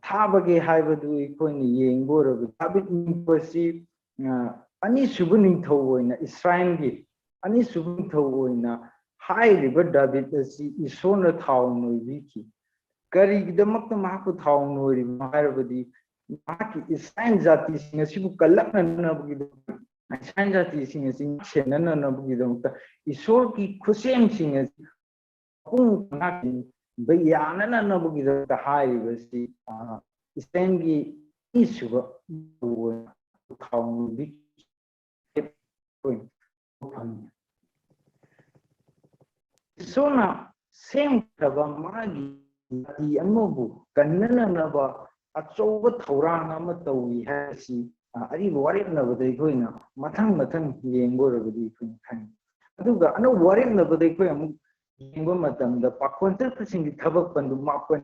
ꯊꯥꯕꯒꯦ ꯍꯥꯏꯕꯗꯨ ꯑꯩꯈꯣꯏꯅ ꯌꯦꯡꯕ ꯑꯣꯏꯔꯕꯗꯤ, ꯗꯥꯕꯤꯠ ꯅꯤꯡꯊꯧ ꯑꯁꯤ, ꯑ, ꯑꯅꯤꯁꯨꯕ ꯅꯤꯡꯊꯧ ꯑꯣꯏꯅ, ꯏꯁꯔꯥꯌꯦꯜꯒꯤ ꯑꯅꯤꯁꯨꯕ ꯅꯤꯡꯊꯧ ꯑꯣꯏꯅ ꯍꯥꯏꯔꯤꯕ ꯗꯥꯕꯤꯠ ꯑꯁꯤ ꯏꯁꯣꯔꯅ ꯊꯥꯎ ꯅꯣꯏꯕꯤꯈꯤ꯫ ꯀꯔꯤꯒꯤꯗꯃꯛꯇ ꯃꯍꯥꯛꯄꯨ ꯊꯥꯎ ꯅꯣꯏꯔꯤꯕꯅꯣ ꯍꯥꯏꯔꯕꯗꯤ, ꯃꯍꯥꯛꯀꯤ ꯏꯁꯔꯥꯏꯟ ꯖꯥꯇꯤꯁꯤꯡ ꯑꯁꯤꯕꯨ ꯀꯜꯂꯛꯅꯅꯕꯒꯤꯗꯃꯛꯇ, ꯏꯁꯔꯥꯏꯟ ꯖꯥꯇꯤꯁꯤꯡ ꯑꯁꯤ ꯁꯦꯟꯅꯅꯅꯕꯒꯤꯗꯃꯛꯇ ꯏꯁꯣꯔꯒꯤ ꯈꯨꯠꯁꯦꯝꯁꯤꯡ ꯑꯁꯤ ꯃꯄꯨꯡ ꯐꯥꯅ ꯌꯥꯅꯅꯅꯕꯒꯤꯗꯃꯛꯇ ꯍꯥꯏꯔꯤꯕꯁꯤ, ꯑ, ꯏꯁꯔꯥꯏꯟꯒꯤ ꯑꯅꯤꯁꯨꯕ ꯑꯣꯏꯅ ꯊꯥꯎ ꯅꯨꯕꯤ ꯐꯪꯉꯤ꯫ ꯏꯁꯣꯔꯅ ꯁꯦꯝꯈ꯭ꯔꯕ ꯃꯥꯒꯤ ꯖꯥꯇꯤ ꯑꯃꯕꯨ ꯀꯟꯅꯅꯅꯕ ꯑꯆꯧꯕ ꯊꯧꯔꯥꯡ ꯑꯃ ꯇꯧꯏ ꯍꯥꯏꯕꯁꯤ, ꯑ, ꯑꯔꯤꯕ ꯋꯥꯔꯦꯞꯅꯕꯗ ꯑꯩꯈꯣꯏꯅ ꯃꯊꯪ ꯃꯊꯪ ꯌꯦꯡꯕ ꯑꯣꯏꯔꯒꯗꯤ ꯑꯩꯈꯣꯏꯅ ꯈꯪꯉꯤ꯫ ꯑꯗꯨꯒ ꯑꯅꯧꯕ ꯋꯥꯔꯦꯞꯅꯕꯗ ꯑꯩꯈꯣꯏ ꯑꯃꯨꯛ ꯌꯦꯡꯕ ꯃꯇꯝꯗ ꯄꯥꯈꯣꯟ ꯆꯠꯄꯁꯤꯡꯒꯤ ꯊꯕꯛ ꯄꯟꯗꯨ ꯃꯥꯄꯟ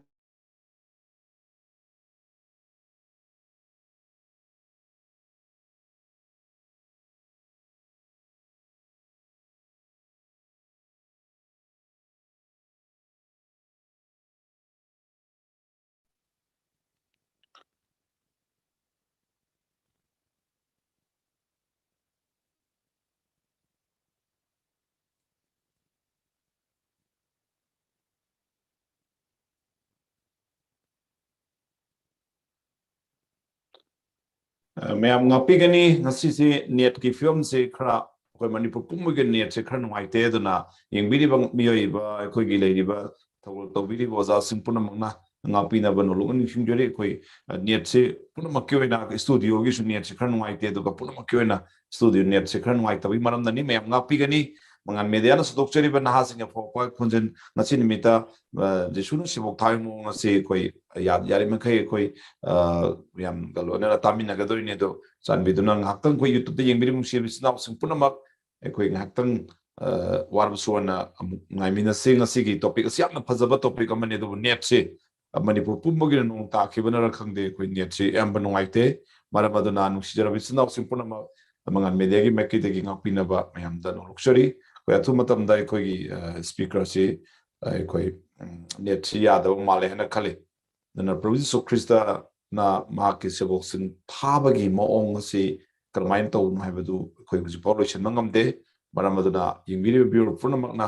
ꯑ, ꯃꯌꯥꯝ ꯉꯥꯛꯄꯤꯒꯅꯤ, ꯉꯁꯤꯁꯤ ꯅꯦꯠꯀꯤ ꯐꯤꯕꯝꯁꯤ ꯈꯔ, ꯑꯩꯈꯣꯏ ꯃꯅꯤꯄꯨꯔ ꯄꯨꯝꯕꯒꯤ ꯅꯦꯠꯁꯦ ꯈꯔ ꯅꯨꯡꯉꯥꯏꯇꯦ꯫ ꯑꯗꯨꯅ ꯌꯦꯡꯕꯤꯔꯤꯕ ꯃꯤꯑꯣꯏꯕ, ꯑꯩꯈꯣꯏꯒꯤ ꯂꯩꯔꯤꯕ ꯊꯧꯒꯜ ꯇꯧꯕꯤꯔꯤꯕ ꯑꯣꯖꯥꯁꯤꯡ ꯄꯨꯝꯅꯃꯛꯅ ꯉꯥꯛꯄꯤꯅꯕ ꯅꯣꯂꯨꯛꯅ ꯅꯤꯡꯁꯤꯡꯖꯔꯤ꯫ ꯑꯩꯈꯣꯏ, ꯑ, ꯅꯦꯠꯁꯦ ꯄꯨꯝꯅꯃꯛꯀꯤ ꯑꯣꯏꯅ, ꯁ꯭ꯇꯨꯗꯤꯑꯣꯒꯤꯁꯨ ꯅꯦꯠꯁꯦ ꯈꯔ ꯅꯨꯡꯉꯥꯏꯇꯦ, ꯑꯗꯨꯒ ꯄꯨꯝꯅꯃꯛꯀꯤ ꯑꯣꯏꯅ ꯁ꯭ꯇꯨꯗꯤꯑꯣ ꯅꯦꯠꯁꯦ ꯈꯔ ꯅꯨꯡꯉꯥꯏꯇꯕꯒꯤ ꯃꯔꯝꯅꯅꯤ꯫ ꯃꯌꯥꯝ ꯉꯥꯛꯄꯤꯒꯅꯤ꯫ ꯃꯉꯥꯜ ꯃꯦꯗꯤꯌꯥꯅ ꯁꯟꯗꯣꯛꯆꯔꯤꯕ ꯅꯍꯥꯁꯤꯡꯒꯤ ꯑꯐꯥꯎꯕ ꯈꯣꯟꯖꯦꯜ ꯉꯁꯤ ꯅꯨꯃꯤꯠꯇ, ꯑ, ꯖꯤꯁꯨꯅ ꯁꯤꯕꯣꯛ ꯊꯥꯕꯒꯤ ꯃꯑꯣꯡ ꯑꯁꯤ ꯑꯩꯈꯣꯏ ꯌꯥ-, ꯌꯥꯔꯤꯃꯈꯩ ꯑꯩꯈꯣꯏ, ꯑ, ꯌꯥꯝꯒ ꯂꯣꯏꯅꯅ ꯇꯥꯃꯤꯟꯅꯒꯗꯣꯏꯅꯤ꯫ ꯑꯗꯣ ꯆꯥꯟꯕꯤꯗꯨꯅ ꯉꯥꯏꯍꯥꯛꯇꯪ ꯑꯩꯈꯣꯏ YouTube ꯌꯦꯡꯕꯤꯔꯤꯕ ꯅꯨꯡꯁꯤꯕ ꯏꯆꯤꯟ ꯏꯅꯥꯎꯁꯤꯡ ꯄꯨꯝꯅꯃꯛ ꯑꯩꯈꯣꯏ ꯉꯥꯏꯍꯥꯛꯇꯪ, ꯑ, ꯋꯥꯔꯕꯁꯨ ꯋꯥꯅ ꯑꯃꯨꯛ ꯉꯥꯏꯃꯤꯟꯅꯁꯤ꯫ ꯉꯁꯤꯒꯤ topic ꯑꯁꯤ ꯌꯥꯝꯅ ꯐꯖꯕ topic ꯑꯃꯅꯤ, ꯑꯗꯨꯕꯨ ꯅꯦꯠꯁꯤ, ꯑ, ꯃꯅꯤꯄꯨꯔ ꯄꯨꯝꯕꯒꯤꯅ ꯅꯣꯡ ꯇꯥꯈꯤꯕꯅꯔ ꯈꯪꯗꯦ, ꯑꯩꯈꯣꯏ ꯅꯦꯠꯁꯤ ꯑꯌꯥꯝꯕ ꯅꯨꯡꯉꯥꯏꯇꯦ꯫ ꯃꯔꯝ ꯑꯗꯨꯅ ꯅꯨꯡꯁꯤꯖꯔꯕ ꯏꯆꯤꯟ ꯏꯅꯥꯎꯁꯤꯡ ꯄꯨꯝꯅꯃꯛ ꯃꯉꯥꯜ ꯃꯦꯗꯤꯌꯥꯒꯤ ꯃꯥꯏꯀꯩꯗꯒꯤ ꯉꯥꯛꯄꯤꯅꯕ ꯃꯌꯥꯝꯗ ꯅꯣꯂꯨꯛꯆꯔꯤ꯫ ꯑꯩꯈꯣꯏ ꯑꯊꯨꯕ ꯃꯇꯝꯗ ꯑꯩꯈꯣꯏꯒꯤ, ꯑ, speaker ꯑꯁꯤ, ꯑ, ꯑꯩꯈꯣꯏ, ꯎꯝ, ꯅꯦꯠꯁꯤ ꯌꯥꯗꯕ ꯃꯥꯜꯂꯦ ꯍꯥꯏꯅ ꯈꯜꯂꯤ꯫ ꯑꯗꯨꯅ ꯄ꯭ꯔꯚꯨ ꯖꯤꯁꯨ ꯈ꯭ꯔꯤꯁꯇꯅ ꯃꯍꯥꯛꯀꯤ ꯁꯦꯕꯣꯛꯁꯤꯡ ꯊꯥꯕꯒꯤ ꯃꯑꯣꯡ ꯑꯁꯤ ꯀꯔꯝꯍꯥꯏꯅ ꯇꯧꯕꯅꯣ ꯍꯥꯏꯕꯗꯨ ꯑꯩꯈꯣꯏ ꯍꯧꯖꯤꯛꯐꯥꯎ ꯂꯣꯏꯁꯤꯟꯕ ꯉꯝꯗꯦ꯫ ꯃꯔꯝ ꯑꯗꯨꯅ ꯌꯦꯡꯕꯤꯔꯤꯕ viewer ꯄꯨꯝꯅꯃꯛꯅ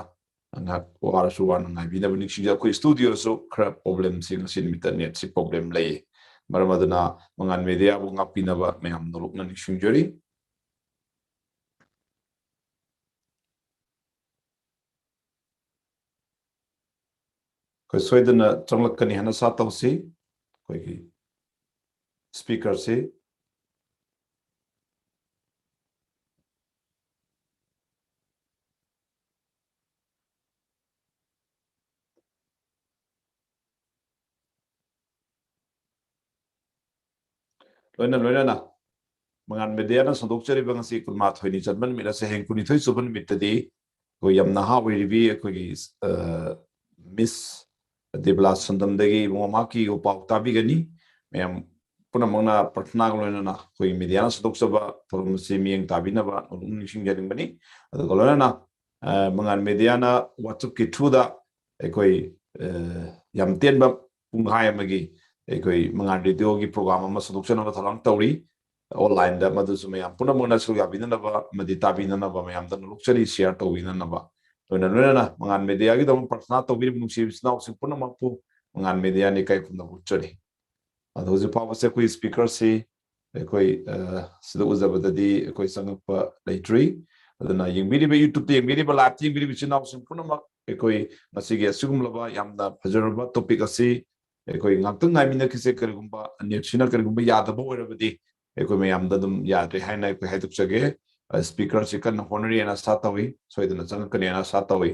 ꯉꯥꯏꯍꯥꯛ ꯋꯥꯔꯁꯨ ꯋꯥꯅ ꯉꯥꯏꯕꯤꯅꯕ ꯅꯤꯡꯁꯤꯡꯖꯩ꯫ ꯑꯩꯈꯣꯏ ꯁ꯭ꯇꯨꯗꯤꯑꯣꯁꯨ ꯈꯔ problem ꯁꯤ ꯉꯁꯤ ꯅꯨꯃꯤꯠꯇ ꯅꯦꯠꯁꯤ problem ꯂꯩꯌꯦ꯫ ꯃꯔꯝ ꯑꯗꯨꯅ ꯃꯉꯥꯜ ꯃꯦꯗꯤꯌꯥꯕꯨ ꯉꯥꯛꯄꯤꯅꯕ ꯃꯌꯥꯝ ꯅꯣꯂꯨꯛꯅ ꯅꯤꯡꯁꯤꯡꯖꯔꯤ꯫ ꯑꯩꯈꯣꯏ ꯁꯣꯏꯗꯅ ꯆꯪꯂꯛꯀꯅꯤ ꯍꯥꯏꯅ ꯑꯥꯁꯥ ꯇꯧꯁꯤ꯫ ꯑꯩꯈꯣꯏꯒꯤ ꯁ꯭ꯄꯤꯀꯔꯁꯤ ꯂꯣꯏꯅ ꯂꯣꯏꯅꯅ ꯃꯉꯥꯜ ꯃꯦꯗꯤꯌꯥꯅ ꯁꯟꯗꯣꯛꯆꯔꯤꯕ ꯉꯁꯤ ꯀꯨꯟꯃꯥꯊꯣꯏꯅꯤ ꯆꯟꯕ ꯅꯨꯃꯤꯠ ꯑꯁꯤ, ꯍꯌꯦꯡ ꯀꯨꯟꯅꯤꯊꯣꯏ ꯁꯨꯕ ꯅꯨꯃꯤꯠꯇꯗꯤ ꯑꯩꯈꯣꯏ ꯌꯥꯝ ꯅꯍꯥ ꯑꯣꯏꯔꯤꯕꯤ ꯑꯩꯈꯣꯏꯒꯤ, ꯑ, ꯃꯤꯁ ꯗꯦꯕꯂꯥ ꯁꯟꯗꯝꯗꯒꯤ ꯏꯕꯨꯡꯉꯣ ꯃꯍꯥꯛꯀꯤ ꯄꯥꯎ ꯇꯥꯕꯤꯒꯅꯤ꯫ ꯃꯌꯥꯝ ꯄꯨꯝꯅꯃꯛꯅ ꯄ꯭ꯔꯊꯅꯥꯒ ꯂꯣꯏꯅꯅ ꯑꯩꯈꯣꯏꯒꯤ ꯃꯦꯗꯤꯌꯥꯅ ꯁꯟꯗꯣꯛꯆꯕ ꯊꯧꯔꯝ ꯑꯁꯤ ꯃꯤꯠꯌꯦꯡ ꯇꯥꯕꯤꯅꯕ ꯑꯗꯨꯝ ꯅꯤꯡꯁꯤꯡꯖꯅꯤꯡꯕꯅꯤ꯫ ꯑꯗꯨꯒ ꯂꯣꯏꯅꯅ, ꯑ, ꯃꯉꯥꯜ ꯃꯦꯗꯤꯌꯥꯅ WhatsApp-ꯀꯤ through-ꯗ ꯑꯩꯈꯣꯏ, ꯑ, ꯌꯥꯝ ꯇꯦꯟꯕ ꯄꯨꯡꯈꯥꯏ ꯑꯃꯒꯤ ꯑꯩꯈꯣꯏ ꯃꯉꯥꯜ ꯔꯦꯗꯤꯑꯣꯒꯤ program ꯑꯃ ꯁꯟꯗꯣꯛꯆꯅꯕ ꯊꯧꯔꯥꯡ ꯇꯧꯔꯤ꯫ Online-ꯗ ꯃꯗꯨꯁꯨ ꯃꯌꯥꯝ ꯄꯨꯝꯅꯃꯛꯅ ꯁꯔꯨꯛ ꯌꯥꯕꯤꯅꯅꯕ ꯑꯃꯗꯤ ꯇꯥꯕꯤꯅꯅꯕ ꯃꯌꯥꯝꯗ ꯅꯣꯂꯨꯛꯆꯔꯤ, share ꯇꯧꯕꯤꯅꯅꯕ꯫ ꯂꯣꯏꯅ ꯂꯣꯏꯅꯅ ꯃꯉꯥꯜ ꯃꯦꯗꯤꯌꯥꯒꯤꯗꯃꯛ ꯄ꯭ꯔꯊꯅꯥ ꯇꯧꯕꯤꯔꯤꯕ ꯅꯨꯡꯁꯤꯕ ꯏꯆꯤꯟ ꯏꯅꯥꯎꯁꯤꯡ ꯄꯨꯝꯅꯃꯛꯄꯨ ꯃꯉꯥꯜ ꯃꯦꯗꯤꯌꯥꯅ ꯏꯀꯥꯏ ꯈꯨꯝꯅꯕ ꯎꯠꯆꯔꯤ꯫ ꯑꯗꯣ ꯍꯧꯖꯤꯛ ꯐꯥꯎꯕꯁꯦ ꯑꯩꯈꯣꯏ ꯁ꯭ꯄꯤꯀꯔꯁꯤ ꯑꯩꯈꯣꯏ, ꯑ, ꯁꯤꯗ ꯎꯖꯕꯗꯗꯤ ꯑꯩꯈꯣꯏ ꯆꯪꯉꯛꯄ ꯂꯩꯇ꯭ꯔꯤ꯫ ꯑꯗꯨꯅ ꯌꯦꯡꯕꯤꯔꯤꯕ, YouTube-ꯇ ꯌꯦꯡꯕꯤꯔꯤꯕ, live-ꯇ ꯌꯦꯡꯕꯤꯔꯤꯕ ꯏꯆꯤꯟ ꯏꯅꯥꯎꯁꯤꯡ ꯄꯨꯝꯅꯃꯛ ꯑꯩꯈꯣꯏ ꯉꯁꯤꯒꯤ ꯑꯁꯤꯒꯨꯝꯂꯕ ꯌꯥꯝꯅ ꯐꯖꯔꯕ topic ꯑꯁꯤ ꯑꯩꯈꯣꯏ ꯉꯥꯛꯇꯪ ꯉꯥꯏꯃꯤꯟꯅꯈꯤꯁꯦ꯫ ꯀꯔꯤꯒꯨꯝꯕ net-ꯁꯤꯅ ꯀꯔꯤꯒꯨꯝꯕ ꯌꯥꯗꯕ ꯑꯣꯏꯔꯕꯗꯤ ꯑꯩꯈꯣꯏ ꯃꯌꯥꯝꯗ ꯑꯗꯨꯝ ꯌꯥꯗ꯭ꯔꯦ ꯍꯥꯏꯅ ꯑꯩꯈꯣꯏ ꯍꯥꯏꯗꯣꯛꯆꯒꯦ꯫ ꯑ, ꯁ꯭ꯄꯤꯀꯔꯁꯤ ꯀꯟꯅ ꯍꯣꯠꯅꯔꯤ ꯍꯥꯏꯅ ꯑꯥꯁꯥ ꯇꯧꯏ, ꯁꯣꯏꯗꯅ ꯆꯪꯉꯛꯀꯅꯤ ꯍꯥꯏꯅ ꯑꯥꯁꯥ ꯇꯧꯏ꯫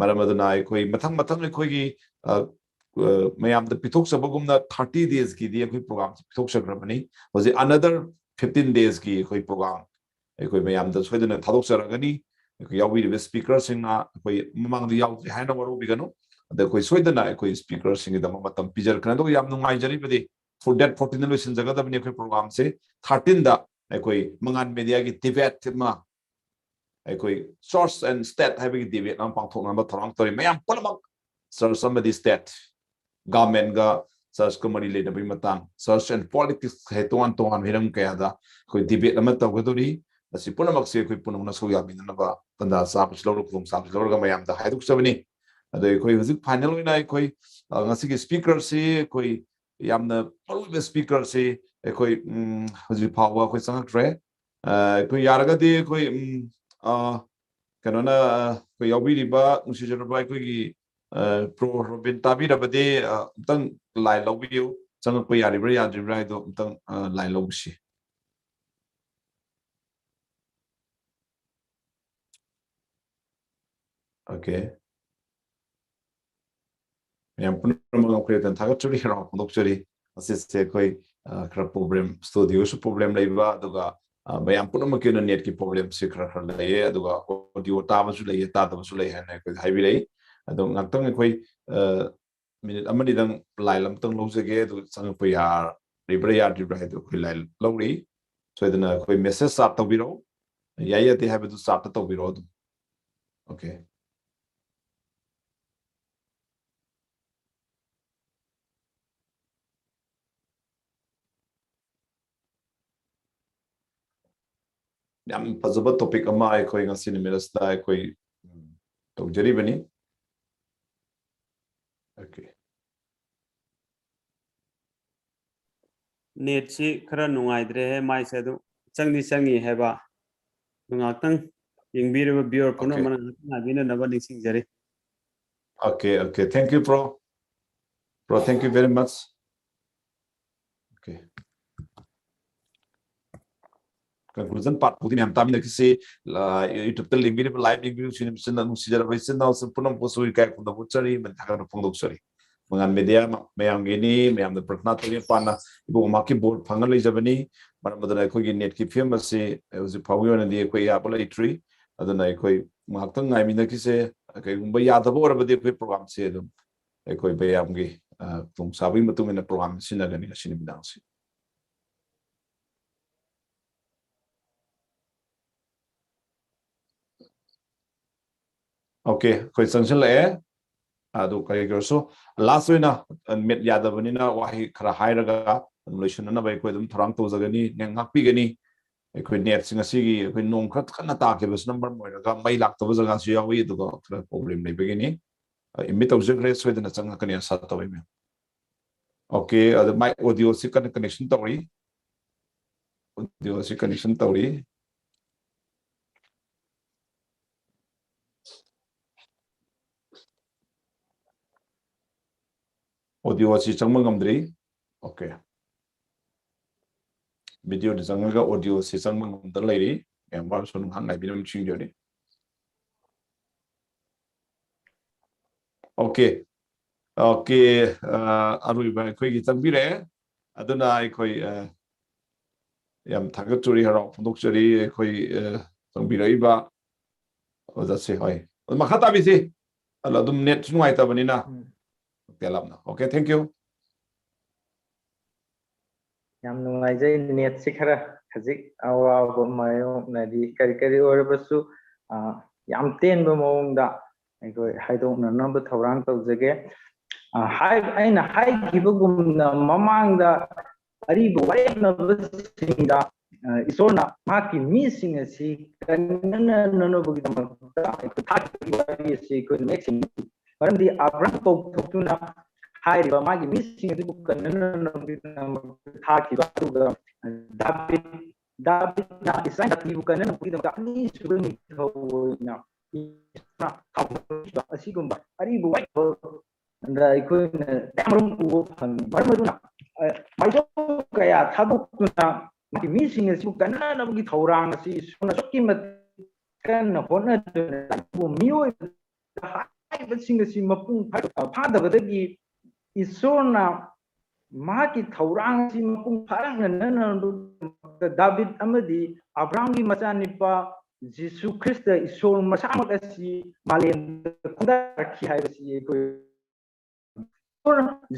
ꯃꯔꯝ ꯑꯗꯨꯅ ꯑꯩꯈꯣꯏ ꯃꯊꯪ ꯃꯊꯪ ꯑꯩꯈꯣꯏꯒꯤ, ꯑ, ꯑ, ꯃꯌꯥꯝꯗ ꯄꯤꯊꯣꯛꯆꯕꯒꯨꯝꯅ thirty days-ꯀꯤꯗꯤ ꯑꯩꯈꯣꯏ program-ꯁꯤ ꯄꯤꯊꯣꯛꯆꯈ꯭ꯔꯕꯅꯤ꯫ ꯍꯧꯖꯤꯛ another fifteen days-ꯀꯤ ꯑꯩꯈꯣꯏ program ꯑꯩꯈꯣꯏ ꯃꯌꯥꯝꯗ ꯁꯣꯏꯗꯅ ꯊꯥꯗꯣꯛꯆꯔꯒꯅꯤ꯫ ꯑꯩꯈꯣꯏ ꯌꯥꯎꯕꯤꯔꯤꯕ ꯁ꯭ꯄꯤꯀꯔꯁꯤꯡꯅ ꯑꯩꯈꯣꯏ ꯃꯃꯥꯡꯗ ꯌꯥꯎꯗ꯭ꯔꯤ ꯍꯥꯏꯅ ꯋꯥꯔꯧꯕꯤꯒꯅꯨ꯫ ꯑꯗ ꯑꯩꯈꯣꯏ ꯁꯣꯏꯗꯅ ꯑꯩꯈꯣꯏ ꯁ꯭ꯄꯤꯀꯔꯁꯤꯡꯒꯤꯗꯃꯛ ꯃꯇꯝ ꯄꯤꯖꯔꯛꯀꯅꯤ꯫ ꯑꯗꯨꯒ ꯌꯥꯝ ꯅꯨꯡꯉꯥꯏꯖꯔꯤꯕꯗꯤ for date fourteen-ꯗ ꯂꯣꯏꯁꯤꯟꯖꯒꯗꯕꯅꯤ ꯑꯩꯈꯣꯏ program-ꯁꯦ꯫ Thirteen-ꯗ ꯑꯩꯈꯣꯏ ꯃꯉꯥꯜ ꯃꯦꯗꯤꯌꯥꯒꯤ debate ꯑꯃ, ꯑꯩꯈꯣꯏ Church and State ꯍꯥꯏꯕꯒꯤ debate ꯑꯃ ꯄꯥꯡꯊꯣꯛꯅꯕ ꯊꯧꯔꯥꯡ ꯇꯧꯔꯤ꯫ ꯃꯌꯥꯝ ꯄꯨꯝꯅꯃꯛ church ꯑꯃꯗꯤ state, government-ꯒ church-ꯀ ꯃꯔꯤ ꯂꯩꯅꯕꯒꯤ ꯃꯇꯥꯡ, church and politics ꯍꯥꯏ ꯇꯣꯉꯥꯟ ꯇꯣꯉꯥꯟꯕ ꯍꯤꯔꯝ ꯀꯌꯥꯗ ꯑꯩꯈꯣꯏ debate ꯑꯃ ꯇꯧꯒꯗꯧꯔꯤ꯫ ꯃꯁꯤ ꯄꯨꯝꯅꯃꯛꯁꯦ ꯑꯩꯈꯣꯏ ꯄꯨꯝꯅꯃꯛꯅ ꯁꯔꯨꯛ ꯌꯥꯕꯤꯅꯅꯕ ꯇꯥꯟꯖꯥ ꯆꯥꯕꯁꯤ ꯂꯧꯔꯒ, ꯈꯨꯗꯣꯡꯆꯥꯕꯁꯤ ꯂꯧꯔꯒ ꯃꯌꯥꯝꯗ ꯍꯥꯏꯗꯣꯛꯆꯕꯅꯤ꯫ ꯑꯗꯣ ꯑꯩꯈꯣꯏ ꯍꯧꯖꯤꯛ final ꯑꯣꯏꯅ ꯑꯩꯈꯣꯏ, ꯑ, ꯉꯁꯤꯒꯤ ꯁ꯭ꯄꯤꯀꯔꯁꯤ ꯑꯩꯈꯣꯏ ꯌꯥꯝꯅ ꯃꯔꯨꯑꯣꯏꯕ speakerꯁꯤ ꯑꯩꯈꯣꯏ, ꯎꯝ, ꯍꯧꯖꯤꯛ ꯐꯥꯎꯕ ꯑꯩꯈꯣꯏ ꯆꯪꯉꯛꯇ꯭ꯔꯦ꯫ ꯑ, ꯑꯩꯈꯣꯏ ꯌꯥꯔꯒꯗꯤ ꯑꯩꯈꯣꯏ, ꯎꯝ, ꯑ, ꯀꯩꯅꯣꯅ, ꯑ, ꯑꯩꯈꯣꯏ ꯌꯥꯎꯕꯤꯔꯤꯕ ꯅꯨꯡꯁꯤꯖꯔꯕ ꯑꯩꯈꯣꯏꯒꯤ, ꯑ, Pro ꯔꯣꯕꯤꯟ ꯇꯥꯕꯤꯔꯕꯗꯤ, ꯑ, ꯑꯝꯇꯪ line ꯂꯧꯕꯤꯌꯨ꯫ ꯆꯪꯉꯛꯄ ꯌꯥꯔꯤꯕ꯭ꯔꯥ ꯌꯥꯗ꯭ꯔꯤꯕ꯭ꯔꯥ ꯍꯥꯏꯗꯣ ꯑꯝꯇꯪ, ꯑ, line ꯂꯧꯁꯤ꯫ Okay꯫ ꯃꯌꯥꯝ ꯄꯨꯝꯅꯃꯛ ꯑꯩꯈꯣꯏ ꯊꯥꯒꯠꯆꯔꯤ, ꯍꯔꯥꯎ ꯐꯣꯡꯗꯣꯛꯆꯔꯤ꯫ ꯑꯁꯤꯁꯦ ꯑꯩꯈꯣꯏ, ꯑ, ꯈꯔ problem, studioꯁꯨ problem ꯂꯩꯕ, ꯑꯗꯨꯒ, ꯑ, ꯃꯌꯥꯝ ꯄꯨꯝꯅꯃꯛꯀꯤ ꯑꯣꯏꯅ netꯀꯤ problemꯁꯦ ꯈꯔ ꯈꯔ ꯂꯩꯌꯦ, ꯑꯗꯨꯒ audio ꯇꯥꯕꯁꯨ ꯂꯩꯌꯦ, ꯇꯥꯗꯕꯁꯨ ꯂꯩ ꯍꯥꯏꯅ ꯑꯩꯈꯣꯏꯗ ꯍꯥꯏꯕꯤꯔꯛꯏ꯫ ꯑꯗꯣ ꯉꯥꯛꯇꯪ ꯑꯩꯈꯣꯏ, ꯑ, minute ꯑꯃꯅꯤꯗꯪ line ꯑꯃꯇꯪ ꯂꯧꯖꯒꯦ, ꯑꯗꯨ ꯆꯪꯉꯛꯄ ꯌꯥꯔꯤꯕ꯭ꯔꯥ ꯌꯥꯗ꯭ꯔꯤꯕ꯭ꯔꯥ ꯍꯥꯏꯗꯣ ꯑꯩꯈꯣꯏ line ꯂꯧꯔꯤ꯫ ꯁꯣꯏꯗꯅ ꯑꯩꯈꯣꯏ message chat ꯇꯧꯕꯤꯔꯛꯎ꯫ ꯌꯥꯏ ꯌꯥꯗꯦ ꯍꯥꯏꯕꯗꯨ chatꯇ ꯇꯧꯕꯤꯔꯛꯑꯣ ꯑꯗꯨꯝ꯫ Okay꯫ ꯌꯥꯝ ꯐꯖꯕ topic ꯑꯃ ꯑꯩꯈꯣꯏ ꯉꯁꯤ ꯅꯨꯃꯤꯠ ꯑꯁꯤꯗ ꯑꯩꯈꯣꯏ, ꯎꯝ, ꯇꯧꯖꯔꯤꯕꯅꯤ꯫ Okay꯫ Netꯁꯤ ꯈꯔ ꯅꯨꯡꯉꯥꯏꯇ꯭ꯔꯦꯍꯦ ꯃꯥꯏꯁꯦ, ꯑꯗꯨ ꯆꯪꯗꯤ ꯆꯪꯉꯤ ꯍꯥꯏꯕ꯫ ꯑꯗꯨ ꯉꯥꯏꯍꯥꯛꯇꯪ ꯌꯦꯡꯕꯤꯔꯤꯕ viewer Okay꯫ ꯄꯨꯝꯅꯃꯛꯅ ꯉꯥꯏꯍꯥꯛꯇꯪ ꯉꯥꯏꯕꯤꯅꯅꯕ ꯅꯤꯡꯁꯤꯡꯖꯔꯤ꯫ Okay, okay. Thank you, bro. Bro, thank you very much. Okay. Conclusion part ꯐꯥꯎꯗꯤ ꯃꯌꯥꯝ ꯇꯥꯃꯤꯟꯅꯈꯤꯁꯤ꯫ ꯂ-, YouTubeꯇ ꯂꯦꯡꯕꯤꯔꯤꯕ, live ꯂꯦꯡꯕꯤꯔꯤꯕ ꯏꯆꯤꯟ ꯏꯅꯥꯎ, ꯅꯨꯡꯁꯤꯖꯔꯕ ꯏꯆꯤꯟ ꯏꯅꯥꯎꯁꯤꯡ ꯄꯨꯝꯅꯃꯛꯄꯨꯁꯨ ꯏꯀꯥꯏ ꯈꯨꯝꯅꯕ ꯎꯠꯆꯔꯤ, ꯑꯃꯗꯤ ꯊꯥꯒꯠꯄ ꯐꯣꯡꯗꯣꯛꯆꯔꯤ꯫ ꯃꯉꯥꯜ media ꯃ-, ꯃꯌꯥꯝꯒꯤꯅꯤ, ꯃꯌꯥꯝꯅ ꯄ꯭ꯔꯊꯅꯥ ꯇꯧꯕꯤꯌꯨ, ꯏꯄꯥꯅ ꯏꯕꯨꯡꯉꯣ ꯃꯍꯥꯛꯀꯤ ꯕꯣꯔ ꯐꯪꯉ ꯂꯩꯖꯕꯅꯤ꯫ ꯃꯔꯝ ꯑꯗꯨꯅ ꯑꯩꯈꯣꯏꯒꯤ netꯀꯤ ꯐꯤꯕꯝ ꯑꯁꯤ ꯍꯧꯖꯤꯛ ꯐꯥꯎꯒꯤ ꯑꯣꯏꯅꯗꯤ ꯑꯩꯈꯣꯏ ꯌꯥꯕ ꯂꯩꯇ꯭ꯔꯤ꯫ ꯑꯗꯨꯅ ꯑꯩꯈꯣꯏ ꯉꯥꯏꯍꯥꯛꯇꯪ ꯉꯥꯏꯃꯤꯟꯅꯈꯤꯁꯦ꯫ ꯀꯩꯒꯨꯝꯕ ꯌꯥꯗꯕ ꯑꯣꯏꯔꯕꯗꯤ ꯑꯩꯈꯣꯏ programꯁꯦ ꯑꯗꯨꯝ ꯑꯩꯈꯣꯏ ꯃꯌꯥꯝꯒꯤ, ꯑ, ꯈꯨꯗꯣꯡꯆꯥꯕꯒꯤ ꯃꯇꯨꯡ ꯏꯟꯅ program ꯁꯤꯟꯅꯒꯅꯤ ꯉꯁꯤ ꯅꯨꯃꯤꯗꯥꯡꯁꯤ꯫ Okay, ꯑꯩꯈꯣꯏ ꯆꯪꯁꯤꯜꯂꯛꯑꯦ꯫ ꯑꯗꯨ ꯀꯔꯤ ꯀꯔꯤꯁꯨ last ꯑꯣꯏꯅ, ꯑ, net ꯌꯥꯗꯕꯅꯤꯅ ꯋꯥꯍꯩ ꯈꯔ ꯍꯥꯏꯔꯒ ꯑꯗꯨꯝ ꯂꯣꯏꯁꯤꯟꯅꯅꯕ ꯑꯩꯈꯣꯏ ꯑꯗꯨꯝ ꯊꯧꯔꯥꯡ ꯇꯧꯖꯒꯅꯤ, ꯉꯥꯛꯄꯤꯒꯅꯤ꯫ ꯑꯩꯈꯣꯏ netꯁꯤ ꯉꯁꯤꯒꯤ ꯑꯩꯈꯣꯏ ꯅꯣꯡ ꯈꯔ ꯀꯟꯅ ꯇꯥꯈꯤꯕꯁꯤꯅ ꯃꯔꯝ ꯑꯣꯏꯔꯒ ꯃꯩ ꯂꯥꯛꯇꯕ ꯖꯒꯥꯁꯨ ꯌꯥꯎꯏ, ꯑꯗꯨꯒ ꯈꯔ problem ꯂꯩꯕꯒꯤꯅꯤ꯫ ꯑ, admit ꯇꯧꯖꯈ꯭ꯔꯦ, ꯁꯣꯏꯗꯅ ꯆꯪꯉꯛꯀꯅꯤ ꯑꯁꯥ ꯇꯧꯏ, ma'am꯫ OK, ꯑꯗꯣ my audio ꯁꯤ ꯀꯟꯅ connection ꯇꯧꯔꯤ꯫ Audio ꯁꯤ connection ꯇꯧꯔꯤ꯫ Audio ꯁꯤ ꯆꯪꯕ ꯉꯝꯗ꯭ꯔꯤ꯫ OK꯫ Video ꯗ ꯆꯪꯉꯒ audio ꯁꯤ ꯆꯪꯕ ꯉꯝꯗ ꯂꯩꯔꯤ꯫ ꯃꯌꯥꯝ ꯋꯥꯔꯁꯨ ꯉꯥꯏꯍꯥꯛ ꯉꯥꯏꯕꯤꯔꯝꯁꯤꯡꯖꯔꯤ꯫ OK꯫ OK꯫ ꯑ, ꯑꯔꯣꯏꯕ ꯑꯩꯈꯣꯏꯒꯤ ꯆꯪꯕꯤꯔꯛꯑꯦ꯫ ꯑꯗꯨꯅ ꯑꯩꯈꯣꯏ, ꯑ, ꯌꯥꯝ ꯊꯥꯒꯠꯆꯔꯤ, ꯍꯔꯥꯎ ꯐꯣꯡꯗꯣꯛꯆꯔꯤ ꯑꯩꯈꯣꯏ, ꯑ, ꯆꯪꯕꯤꯔꯛꯏꯕ ꯑꯣꯖꯥꯁꯦ꯫ ꯍꯣꯏ꯫ ꯑꯗꯨ ꯃꯈꯥ ꯇꯥꯕꯤꯁꯤ꯫ ꯑꯗꯣ ꯑꯗꯨꯝ net ꯁꯨ ꯅꯨꯡꯉꯥꯏꯇꯕꯅꯤꯅ꯫ ꯎꯝ꯫ OK, ꯂꯥꯞꯅ꯫ OK, thank you꯫ ꯌꯥꯝ ꯅꯨꯡꯉꯥꯏꯖꯩ꯫ Net ꯁꯤ ꯈꯔ ꯈꯖꯤꯛ ꯑꯋꯥꯕ ꯃꯥꯌꯣꯛꯅꯔꯤ꯫ ꯀꯔꯤ ꯀꯔꯤ ꯑꯣꯏꯔꯕꯁꯨ, ꯑ, ꯌꯥꯝ ꯇꯦꯟꯕ ꯃꯑꯣꯡꯗ ꯑꯩꯈꯣꯏ ꯍꯥꯏꯗꯣꯛꯅꯅꯕ ꯊꯧꯔꯥꯡ ꯇꯧꯖꯒꯦ꯫ ꯑ, ꯍꯥꯏ-, ꯑꯩꯅ ꯍꯥꯏꯈꯤꯕꯒꯨꯝꯅ ꯃꯃꯥꯡꯗ ꯑꯔꯤꯕ ꯋꯥꯔꯦꯞꯅꯕꯁꯤꯡꯗ, ꯑ, ꯏꯁꯣꯔꯅ ꯃꯍꯥꯛꯀꯤ ꯃꯤꯁꯤꯡ ꯑꯁꯤ ꯀꯟꯅꯅꯕꯒꯤꯗꯃꯛꯇ ꯑꯩꯈꯣꯏ ꯊꯥꯈꯤꯕ ꯋꯥꯔꯤ ꯑꯁꯤ ꯑꯩꯈꯣꯏꯅ ꯃꯌꯦꯛ ꯁꯦꯡꯅ ꯎꯏ꯫ ꯃꯔꯝꯗꯤ ꯑꯕ꯭ꯔꯥꯝ ꯀꯧꯊꯣꯛꯇꯨꯅ ꯍꯥꯏꯔꯤꯕ ꯃꯥꯒꯤ ꯃꯤꯁꯤꯡ ꯑꯗꯨꯕꯨ ꯀꯟꯅꯅꯕꯒꯤꯗꯃꯛꯇ ꯊꯥꯈꯤꯕ, ꯑꯗꯨꯒ ꯗꯥꯕꯤꯗ, ꯗꯥꯕꯤꯗꯅ ꯏꯁꯔꯥꯌꯦꯜ ꯖꯥꯇꯤꯕꯨ ꯀꯟꯅꯅꯕꯒꯤꯗꯃꯛꯇ ꯑꯅꯤꯁꯨꯕ ꯅꯤꯡꯊꯧ ꯑꯣꯏꯅ ꯏꯁꯣꯔꯅ ꯊꯥꯗꯣꯛꯈꯤꯕ ꯑꯁꯤꯒꯨꯝꯕ ꯑꯔꯤꯕ ꯋꯥꯔꯦꯞ ꯑꯗ ꯑꯩꯈꯣꯏꯅ ꯃꯌꯥꯝ ꯑꯃ ꯎꯕ ꯐꯪꯉꯤ꯫ ꯃꯔꯝ ꯑꯗꯨꯅ, ꯑ, ꯃꯥꯏꯀꯩ ꯀꯌꯥ ꯊꯥꯗꯣꯛꯇꯨꯅ ꯃꯥꯒꯤ ꯃꯤꯁꯤꯡ ꯑꯁꯤꯕꯨ ꯀꯟꯅꯅꯕꯒꯤ ꯊꯧꯔꯥꯡ ꯑꯁꯤ ꯏꯁꯣꯔꯅ ꯑꯁꯨꯛꯀꯤ ꯃꯇꯤꯛ ꯀꯟꯅ ꯍꯣꯠꯅꯗꯨꯅ ꯑꯗꯨꯕꯨ ꯃꯤꯑꯣꯏꯕꯗ ꯍꯥꯏꯔꯤꯕꯁꯤꯡ ꯑꯁꯤ ꯃꯄꯨꯡ ꯐꯥ-, ꯐꯥꯗꯕꯗꯒꯤ ꯏꯁꯣꯔꯅ ꯃꯍꯥꯛꯀꯤ ꯊꯧꯔꯥꯡ ꯑꯁꯤ ꯃꯄꯨꯡ ꯐꯥꯔꯛꯅꯅꯕꯒꯤꯗꯃꯛꯇ ꯗꯥꯕꯤꯗ ꯑꯃꯗꯤ ꯑꯕ꯭ꯔꯥꯝꯒꯤ ꯃꯆꯥꯅꯨꯄꯥ ꯖꯤꯁꯨ ꯈ꯭ꯔꯤꯁꯇ ꯏꯁꯣꯔ ꯃꯁꯥꯃꯛ ꯑꯁꯤ ꯃꯥꯂꯦꯝꯗ ꯈꯣꯡꯗꯥꯔꯛꯈꯤ ꯍꯥꯏꯕꯁꯤ ꯑꯩꯈꯣꯏ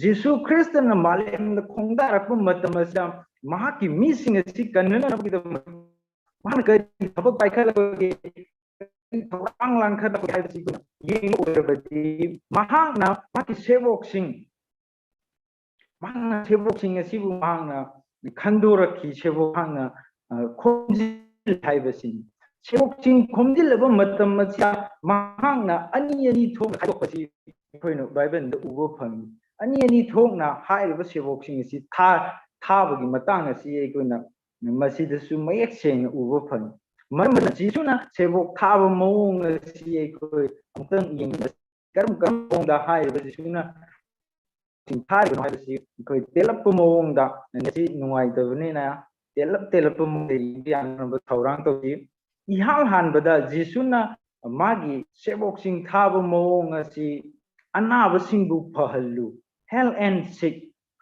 ꯖꯤꯁꯨ ꯈ꯭ꯔꯤꯁꯇꯅ ꯃꯥꯂꯦꯝꯗ ꯈꯣꯡꯗꯥꯔꯛꯄ ꯃꯇꯝ ꯑꯁꯤꯗ ꯃꯍꯥꯛꯀꯤ ꯃꯤꯁꯤꯡ ꯑꯁꯤ ꯀꯟꯅꯅꯕꯒꯤꯗꯃꯛ ꯃꯍꯥꯛꯅ ꯀꯔꯤ ꯊꯕꯛ ꯄꯥꯏꯈꯠꯂꯛꯄꯒꯦ, ꯀꯔꯤ ꯊꯧꯔꯥꯡ ꯂꯥꯡꯈꯠꯂꯛꯄꯒꯦ ꯍꯥꯏꯕꯁꯤ ꯑꯩꯈꯣꯏꯅ ꯌꯦꯡꯕ ꯑꯣꯏꯔꯕꯗꯤ, ꯃꯍꯥꯛꯅ ꯃꯍꯥꯛꯀꯤ ꯁꯦꯕꯣꯛꯁꯤꯡ, ꯃꯍꯥꯛꯅ ꯁꯦꯕꯣꯛꯁꯤꯡ ꯑꯁꯤꯕꯨ ꯃꯍꯥꯛꯅ ꯈꯟꯗꯣꯔꯛꯈꯤ꯫ ꯁꯦꯕꯣꯛ ꯃꯍꯥꯛꯅ, ꯑ, ꯈꯣꯝꯖꯤꯜ ꯍꯥꯏꯕꯁꯤꯅꯤ꯫ ꯁꯦꯕꯣꯛꯁꯤꯡ ꯈꯣꯝꯖꯤꯜꯂꯕ ꯃꯇꯝ ꯑꯁꯤꯗ ꯃꯍꯥꯛꯅ ꯑꯅꯤ ꯑꯅꯤ ꯊꯣꯛꯅ ꯈꯥꯏꯗꯣꯛꯄꯁꯤ ꯑꯩꯈꯣꯏꯅ ꯕꯥꯏꯕꯜꯗ ꯎꯕ ꯐꯪꯏ꯫ ꯑꯅꯤ ꯑꯅꯤ ꯊꯣꯛꯅ ꯍꯥꯏꯔꯤꯕ ꯁꯦꯕꯣꯛꯁꯤꯡ ꯑꯁꯤ ꯊꯥ ꯊꯥꯕꯒꯤ ꯃꯇꯥꯡ ꯑꯁꯤ ꯑꯩꯈꯣꯏꯅ ꯃꯁꯤꯗꯁꯨ ꯃꯌꯦꯛ ꯁꯦꯡꯅ ꯎꯕ ꯐꯪꯉꯤ꯫ ꯃꯔꯝ ꯑꯗꯨꯅ ꯖꯤꯁꯨꯅ ꯁꯦꯕꯣꯛ ꯊꯥꯕ ꯃꯑꯣꯡ ꯑꯁꯤ ꯑꯩꯈꯣꯏ ꯑꯃꯨꯛꯇꯪ ꯌꯦꯡꯕ, ꯀꯔꯝ ꯀꯔꯝꯕ ꯃꯑꯣꯡꯗ ꯍꯥꯏꯔꯤꯕ ꯖꯤꯁꯨꯅ ꯁꯤꯡ ꯊꯥꯔꯤꯕꯅꯣ ꯍꯥꯏꯕꯁꯤ ꯑꯩꯈꯣꯏ ꯇꯦꯜꯂꯞꯄ ꯃꯑꯣꯡꯗ, ꯉꯁꯤ ꯅꯨꯡꯉꯥꯏꯇꯕꯅꯤꯅ ꯇꯦꯜꯂꯞ ꯇꯦꯜꯂꯞꯄ ꯃꯑꯣꯡꯗ ꯌꯦꯡꯕ ꯌꯥꯅꯕ ꯊꯧꯔꯥꯡ ꯇꯧꯁꯤ꯫ ꯏꯍꯥꯟ ꯍꯥꯟꯕꯗ ꯖꯤꯁꯨꯅ ꯃꯥꯒꯤ ꯁꯦꯕꯣꯛꯁꯤꯡ ꯊꯥꯕ ꯃꯑꯣꯡ ꯑꯁꯤ ꯑꯅꯥꯕꯁꯤꯡꯕꯨ ꯐꯍꯜꯂꯨ, heal and seek,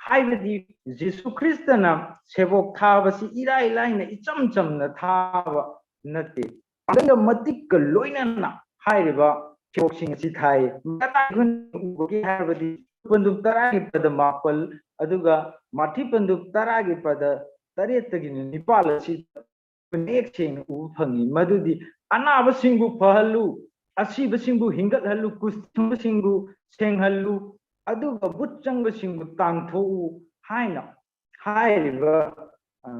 ꯍꯥꯏꯕꯗꯤ ꯖꯤꯁꯨ ꯈ꯭ꯔꯤꯁꯇꯅ ꯁꯦꯕꯣꯛ ꯊꯥꯕꯁꯤ ꯏꯔꯥꯏ ꯂꯥꯏꯅ ꯏꯆꯝ ꯆꯝꯅ ꯊꯥꯕ ꯅꯠꯇꯦ꯫ ꯄꯥꯡꯒꯜꯒ ꯃꯇꯤꯛꯀ ꯂꯣꯏꯅꯅ ꯍꯥꯏꯔꯤꯕ ꯁꯦꯕꯣꯛꯁꯤꯡ ꯑꯁꯤ ꯊꯥꯏ꯫ ꯀꯗꯥꯏ ꯑꯩꯈꯣꯏꯅ ꯎꯕꯒꯦ ꯍꯥꯏꯔꯕꯗꯤ ꯄꯟꯗꯨꯞ ꯇꯔꯥꯒꯤ ꯄꯗ ꯃꯥꯄꯜ, ꯑꯗꯨꯒ ꯃꯥꯊꯤ ꯄꯟꯗꯨꯞ ꯇꯔꯥꯒꯤ ꯄꯗ ꯇꯔꯦꯠꯇꯒꯤꯅ ꯅꯤꯄꯥꯜ ꯑꯁꯤ ꯃꯌꯦꯛ ꯁꯦꯡꯅ ꯎꯕ ꯐꯪꯉꯤ꯫ ꯃꯗꯨꯗꯤ ꯑꯅꯥꯕꯁꯤꯡꯕꯨ ꯐꯍꯜꯂꯨ, ꯑꯁꯤꯕꯁꯤꯡꯕꯨ ꯍꯤꯡꯒꯠꯍꯜꯂꯨ, ꯀꯨꯁꯤꯕꯁꯤꯡꯕꯨ ꯁꯦꯡꯍꯜꯂꯨ, ꯑꯗꯨꯒ ꯕꯨꯠ ꯆꯪꯕꯁꯤꯡꯕꯨ ꯇꯥꯟꯊꯣꯛꯎ ꯍꯥꯏꯅ ꯍꯥꯏꯔꯤꯕ, ꯑ,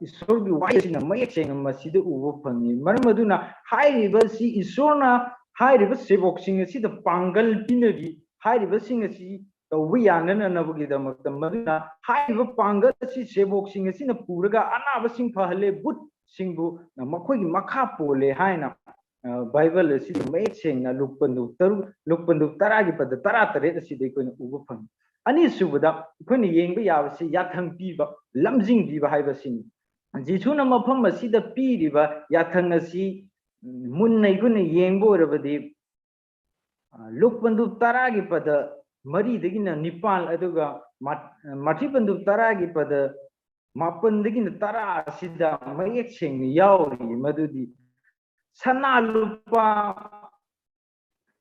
ꯏꯁꯣꯔꯒꯤ ꯋꯥꯍꯩ ꯑꯁꯤꯅ ꯃꯌꯦꯛ ꯁꯦꯡꯅ ꯃꯁꯤꯗ ꯎꯕ ꯐꯪꯉꯤ꯫ ꯃꯔꯝ ꯑꯗꯨꯅ ꯍꯥꯏꯔꯤꯕ ꯑꯁꯤ ꯏꯁꯣꯔꯅ ꯍꯥꯏꯔꯤꯕ ꯁꯦꯕꯣꯛꯁꯤꯡ ꯑꯁꯤꯗ ꯄꯥꯡꯒꯜ ꯄꯤꯅꯔꯤ꯫ ꯍꯥꯏꯔꯤꯕꯁꯤꯡ ꯑꯁꯤ ꯇꯧꯕ ꯌꯥꯅꯅꯕꯒꯤꯗꯃꯛꯇ, ꯃꯗꯨꯅ ꯍꯥꯏꯔꯤꯕ ꯄꯥꯡꯒꯜ ꯑꯁꯤ ꯁꯦꯕꯣꯛꯁꯤꯡ ꯑꯁꯤꯅ ꯄꯨꯔꯒ ꯑꯅꯥꯕꯁꯤꯡ ꯐꯍꯜꯂꯦ, ꯕꯨꯠꯁꯤꯡꯕꯨ ꯃꯈꯣꯏꯒꯤ ꯃꯈꯥ ꯄꯣꯜꯂꯦ ꯍꯥꯏꯅ, ꯑ, ꯕꯥꯏꯕꯜ ꯑꯁꯤꯗ ꯃꯌꯦꯛ ꯁꯦꯡꯅ ꯂꯨꯛꯄꯟꯗꯨ ꯇꯔꯨꯛ, ꯂꯨꯛꯄꯟꯗꯨ ꯇꯔꯥꯒꯤ ꯄꯗ ꯇꯔꯥ ꯇꯔꯦꯠ ꯑꯁꯤꯗ ꯑꯩꯈꯣꯏꯅ ꯎꯕ ꯐꯪꯉꯤ꯫ ꯑꯅꯤꯁꯨꯕꯗ ꯑꯩꯈꯣꯏꯅ ꯌꯦꯡꯕ ꯌꯥꯕꯁꯤ ꯌꯥꯊꯪ ꯄꯤꯕ, ꯂꯝꯖꯤꯡ ꯄꯤꯕ ꯍꯥꯏꯕꯁꯤꯅꯤ꯫ ꯖꯤꯁꯨꯅ ꯃꯐꯝ ꯑꯁꯤꯗ ꯄꯤꯔꯤꯕ ꯌꯥꯊꯪ ꯑꯁꯤ, ꯎꯝ, ꯃꯨꯟꯅ ꯑꯩꯈꯣꯏꯅ ꯌꯦꯡꯕ ꯑꯣꯏꯔꯕꯗꯤ, ꯑ, ꯂꯨꯛ ꯄꯟꯗꯨꯞ ꯇꯔꯥꯒꯤ ꯄꯗ ꯃꯔꯤꯗꯒꯤꯅ ꯅꯤꯄꯥꯜ, ꯑꯗꯨꯒ ꯃꯥ-, ꯃꯥꯊꯤ ꯄꯟꯗꯨꯞ ꯇꯔꯥꯒꯤ ꯄꯗ ꯃꯥꯄꯟꯗꯒꯤꯅ ꯇꯔꯥ ꯑꯁꯤꯗ ꯃꯌꯦꯛ ꯁꯦꯡꯅ ꯌꯥꯎꯔꯤ꯫ ꯃꯗꯨꯗꯤ ꯁꯅꯥ ꯂꯨꯄꯥ,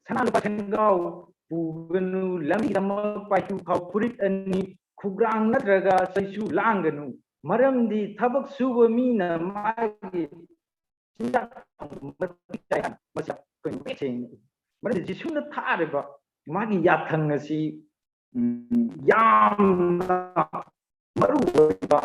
ꯁꯅꯥ ꯂꯨꯄꯥ ꯁꯦꯡꯒꯥꯎ ꯄꯨꯒꯅꯨ, ꯂꯝꯕꯤꯗꯃꯛ ꯄꯥꯏꯈꯨ ꯈꯥꯎ ꯐꯨꯔꯤꯠ ꯑꯅꯤ, ꯈꯨꯒ꯭ꯔꯥꯡ ꯅꯠꯇ꯭ꯔꯒ ꯆꯩꯁꯨ ꯂꯥꯡꯒꯅꯨ, ꯃꯔꯝꯗꯤ ꯊꯕꯛ ꯁꯨꯕ ꯃꯤꯅ ꯃꯥꯒꯤ ꯆꯤꯟꯖꯥꯛ ꯐꯪꯕ ꯃꯇꯤꯛ ꯆꯥꯏ꯫ ꯃꯁꯤ ꯑꯩꯈꯣꯏꯅ ꯃꯌꯦꯛ ꯁꯦꯡꯅ ꯎꯏ꯫ ꯃꯔꯝꯗꯤ ꯖꯤꯁꯨꯅ ꯊꯥꯔꯤꯕ ꯃꯥꯒꯤ ꯌꯥꯊꯪ ꯑꯁꯤ, ꯎꯝ, ꯌꯥꯝꯅ ꯃꯔꯨ ꯑꯣꯏꯕ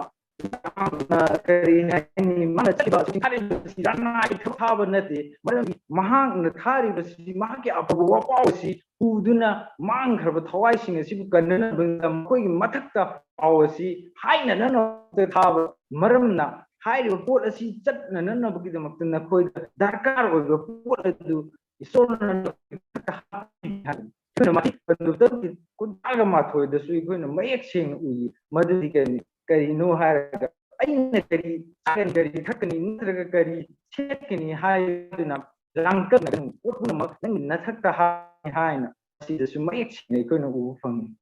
ꯌꯥꯝꯅ ꯀꯔꯤ ꯍꯥꯏꯅꯤ, ꯃꯥꯅ ꯆꯠꯂꯤꯕ ꯑꯁꯤ ꯊꯥꯔꯤꯕꯁꯤ ꯌꯥꯝꯅ ꯊꯥꯕ ꯅꯠꯇꯦ꯫ ꯃꯔꯝꯗꯤ ꯃꯍꯥꯛꯅ ꯊꯥꯔꯤꯕꯁꯤ ꯃꯍꯥꯛꯀꯤ ꯑꯐꯕ ꯋꯥꯄꯥꯎ ꯑꯁꯤ ꯎꯗꯨꯅ ꯃꯥꯡꯈ꯭ꯔꯕ ꯊꯋꯥꯏꯁꯤꯡ ꯑꯁꯤꯕꯨ ꯀꯟꯅꯅꯕꯒꯤꯗꯃꯛ ꯃꯈꯣꯏꯒꯤ ꯃꯊꯛꯇ ꯄꯥꯎ ꯑꯁꯤ ꯍꯥꯏꯅꯅꯕ ꯊꯥꯕ ꯃꯔꯝꯅ ꯍꯥꯏꯔꯤꯕ ꯄꯣꯠ ꯑꯁꯤ ꯆꯠꯅꯅꯕꯒꯤꯗꯃꯛꯇ ꯅꯈꯣꯏꯗ ꯗꯔꯀꯥꯔ ꯑꯣꯏꯕ ꯄꯣꯠ ꯑꯗꯨ ꯏꯁꯣꯔꯅ ꯅꯈꯣꯏꯒꯤ ꯃꯊꯛꯇ ꯍꯥꯞꯄꯤ ꯍꯥꯏꯕꯅꯤ꯫ ꯑꯩꯈꯣꯏꯅ ꯃꯇꯤꯛ ꯄꯟꯗꯨ ꯇꯔꯨꯛꯀꯤ ꯀꯨꯟꯊ꯭ꯔꯥꯒ ꯃꯥꯊꯣꯏꯗꯁꯨ ꯑꯩꯈꯣꯏꯅ ꯃꯌꯦꯛ ꯁꯦꯡꯅ ꯎꯏ꯫ ꯃꯗꯨꯗꯤ ꯀꯔꯤ, ꯀꯔꯤꯅꯣ ꯍꯥꯏꯔꯒ, "ꯑꯩꯅ ꯀꯔꯤ ꯆꯥꯒꯅꯤ, ꯀꯔꯤ ꯊꯛꯀꯅꯤ, ꯅꯠꯇ꯭ꯔꯒ ꯀꯔꯤ ꯁꯦꯠꯀꯅꯤ ꯍꯥꯏꯗꯨꯅ ꯂꯥꯡꯇꯛꯅꯒꯅꯨ, ꯄꯣꯠ ꯄꯨꯝꯅꯃꯛ ꯅꯪꯒꯤ ꯅꯊꯛꯇ ꯍꯥꯞꯄꯤ" ꯍꯥꯏꯅ ꯑꯁꯤꯗꯁꯨ ꯃꯌꯦꯛ ꯁꯦꯡꯅ ꯑꯩꯈꯣꯏꯅ ꯎꯕ ꯐꯪꯉꯤ꯫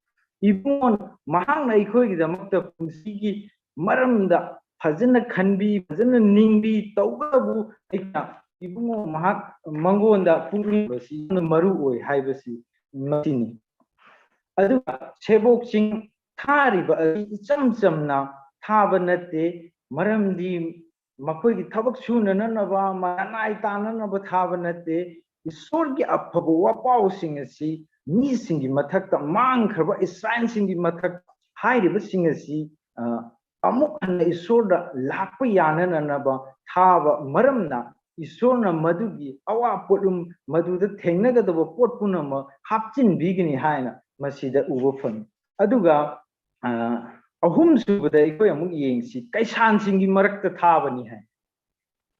ꯏꯕꯨꯡꯉꯣ, ꯃꯍꯥꯛꯅ ꯑꯩꯈꯣꯏꯒꯤꯗꯃꯛꯇ ꯄꯨꯟꯁꯤꯒꯤ ꯃꯔꯝꯗ ꯐꯖꯅ ꯈꯟꯕꯤ, ꯐꯖꯅ ꯅꯤꯡꯕꯤ ꯇꯧꯕꯇꯕꯨ, ꯑꯩꯅ ꯏꯕꯨꯡꯉꯣ ꯃꯍꯥꯛ ꯃꯉꯣꯟꯗ ꯄꯨꯛꯅꯤꯡ ꯍꯥꯏꯕꯁꯤ ꯌꯥꯝꯅ ꯃꯔꯨ ꯑꯣꯏ ꯍꯥꯏꯕꯁꯤ ꯃꯁꯤꯅꯤ꯫ ꯑꯗꯨꯒ ꯁꯦꯕꯣꯛꯁꯤꯡ ꯊꯥꯔꯤꯕ ꯑꯁꯤ ꯏꯆꯝ ꯆꯝꯅ ꯊꯥꯕ ꯅꯠꯇꯦ, ꯃꯔꯝꯗꯤ ꯃꯈꯣꯏꯒꯤ ꯊꯕꯛ ꯁꯨꯅꯅꯕ, ꯃꯅꯥꯏ ꯇꯥꯅꯅꯕ ꯊꯥꯕ ꯅꯠꯇꯦ꯫ ꯏꯁꯣꯔꯒꯤ ꯑꯐꯕ ꯋꯥꯄꯥꯎꯁꯤꯡ ꯑꯁꯤ ꯃꯤꯁꯤꯡꯒꯤ ꯃꯊꯛꯇ, ꯃꯥꯡꯈ꯭ꯔꯕ ꯏꯁꯔꯥꯏꯜꯁꯤꯡꯒꯤ ꯃꯊꯛꯇ ꯍꯥꯏꯔꯤꯕꯁꯤꯡ ꯑꯁꯤ, ꯑ, ꯑꯃꯨꯛ ꯍꯟꯅ ꯏꯁꯣꯔꯗ ꯂꯥꯛꯄ ꯌꯥꯅꯅꯕ ꯊꯥꯕ ꯃꯔꯝꯅ, ꯏꯁꯣꯔꯅ ꯃꯗꯨꯒꯤ ꯑꯋꯥ ꯄꯣꯠꯂꯨꯝ, ꯃꯗꯨꯗ ꯊꯦꯡꯅꯒꯗꯕ ꯄꯣꯠ ꯄꯨꯝꯅꯃꯛ ꯍꯥꯞꯆꯤꯟꯕꯤꯒꯅꯤ ꯍꯥꯏꯅ ꯃꯁꯤꯗ ꯎꯕ ꯐꯪꯉꯤ꯫ ꯑꯗꯨꯒ, ꯑ, ꯑꯍꯨꯝꯁꯨꯕꯗ ꯑꯩꯈꯣꯏ ꯑꯃꯨꯛ ꯌꯦꯡꯁꯤ, ꯀꯩꯁꯥꯟꯁꯤꯡꯒꯤ ꯃꯔꯛꯇ ꯊꯥꯕꯅꯤ ꯍꯥꯏ꯫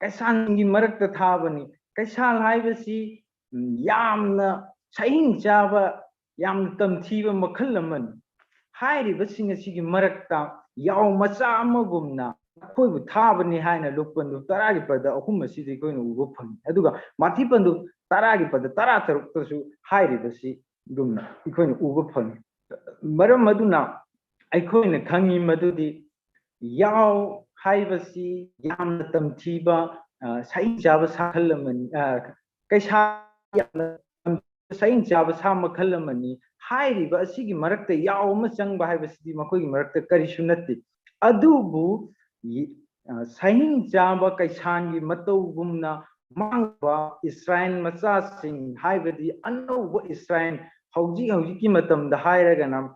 ꯀꯩꯁꯥꯟꯒꯤ ꯃꯔꯛꯇ ꯊꯥꯕꯅꯤ꯫ ꯀꯩꯁꯥꯜ ꯍꯥꯏꯕꯁꯤ, ꯎꯝ, ꯌꯥꯝꯅ ꯁꯍꯤꯡ ꯆꯥꯕ, ꯌꯥꯝꯅ ꯇꯝꯊꯤꯕ ꯃꯈꯜ ꯑꯃꯅꯤ꯫ ꯍꯥꯏꯔꯤꯕꯁꯤꯡ ꯑꯁꯤꯒꯤ ꯃꯔꯛꯇ ꯌꯥꯎ ꯃꯆꯥ ꯑꯃꯒꯨꯝꯅ ꯑꯩꯈꯣꯏꯕꯨ ꯊꯥꯕꯅꯤ ꯍꯥꯏꯅ ꯂꯨꯄꯥꯟꯗꯨ ꯇꯔꯥꯒꯤ ꯄꯗ ꯑꯍꯨꯝ ꯑꯁꯤꯗ ꯑꯩꯈꯣꯏꯅ ꯎꯕ ꯐꯪꯉꯤ꯫ ꯑꯗꯨꯒ ꯃꯥꯊꯤ ꯄꯟꯗꯨ ꯇꯔꯥꯒꯤ ꯄꯗ ꯇꯔꯥ ꯇꯔꯨꯛꯇꯁꯨ ꯍꯥꯏꯔꯤꯕꯁꯤꯒꯨꯝꯅ ꯑꯩꯈꯣꯏꯅ ꯎꯕ ꯐꯪꯉꯤ꯫ ꯃꯔꯝ ꯑꯗꯨꯅ ꯑꯩꯈꯣꯏꯅ ꯈꯪꯉꯤ ꯃꯗꯨꯗꯤ ꯌꯥꯎ ꯍꯥꯏꯕꯁꯤ ꯌꯥꯝꯅ ꯇꯝꯊꯤꯕ, ꯑ, ꯁꯍꯤꯡ ꯆꯥꯕ ꯁꯥ ꯃꯈꯜ ꯑꯃꯅꯤ, ꯑ, ꯀꯩꯁꯥ ꯌꯥꯝꯅ ꯇꯝꯊꯤꯕ ꯁꯍꯤꯡ ꯆꯥꯕ ꯁꯥ ꯃꯈꯜ ꯑꯃꯅꯤ꯫ ꯍꯥꯏꯔꯤꯕ ꯑꯁꯤꯒꯤ ꯃꯔꯛꯇ ꯌꯥꯎ ꯑꯃ ꯆꯪꯕ ꯍꯥꯏꯕꯁꯤꯗꯤ ꯃꯈꯣꯏꯒꯤ ꯃꯔꯛꯇ ꯀꯔꯤꯁꯨ ꯅꯠꯇꯦ꯫ ꯑꯗꯨꯕꯨ ꯌꯤ-, ꯑ, ꯁꯍꯤꯡ ꯆꯥꯕ ꯀꯩꯁꯥꯟꯒꯤ ꯃꯇꯧꯒꯨꯝꯅ ꯃꯥꯡꯕ ꯏꯁꯔꯥꯏꯜ ꯃꯆꯥꯁꯤꯡ, ꯍꯥꯏꯕꯗꯤ ꯑꯅꯧꯕ ꯏꯁꯔꯥꯏꯜ, ꯍꯧꯖꯤꯛ ꯍꯧꯖꯤꯛꯀꯤ ꯃꯇꯝꯗ ꯍꯥꯏꯔꯒꯅ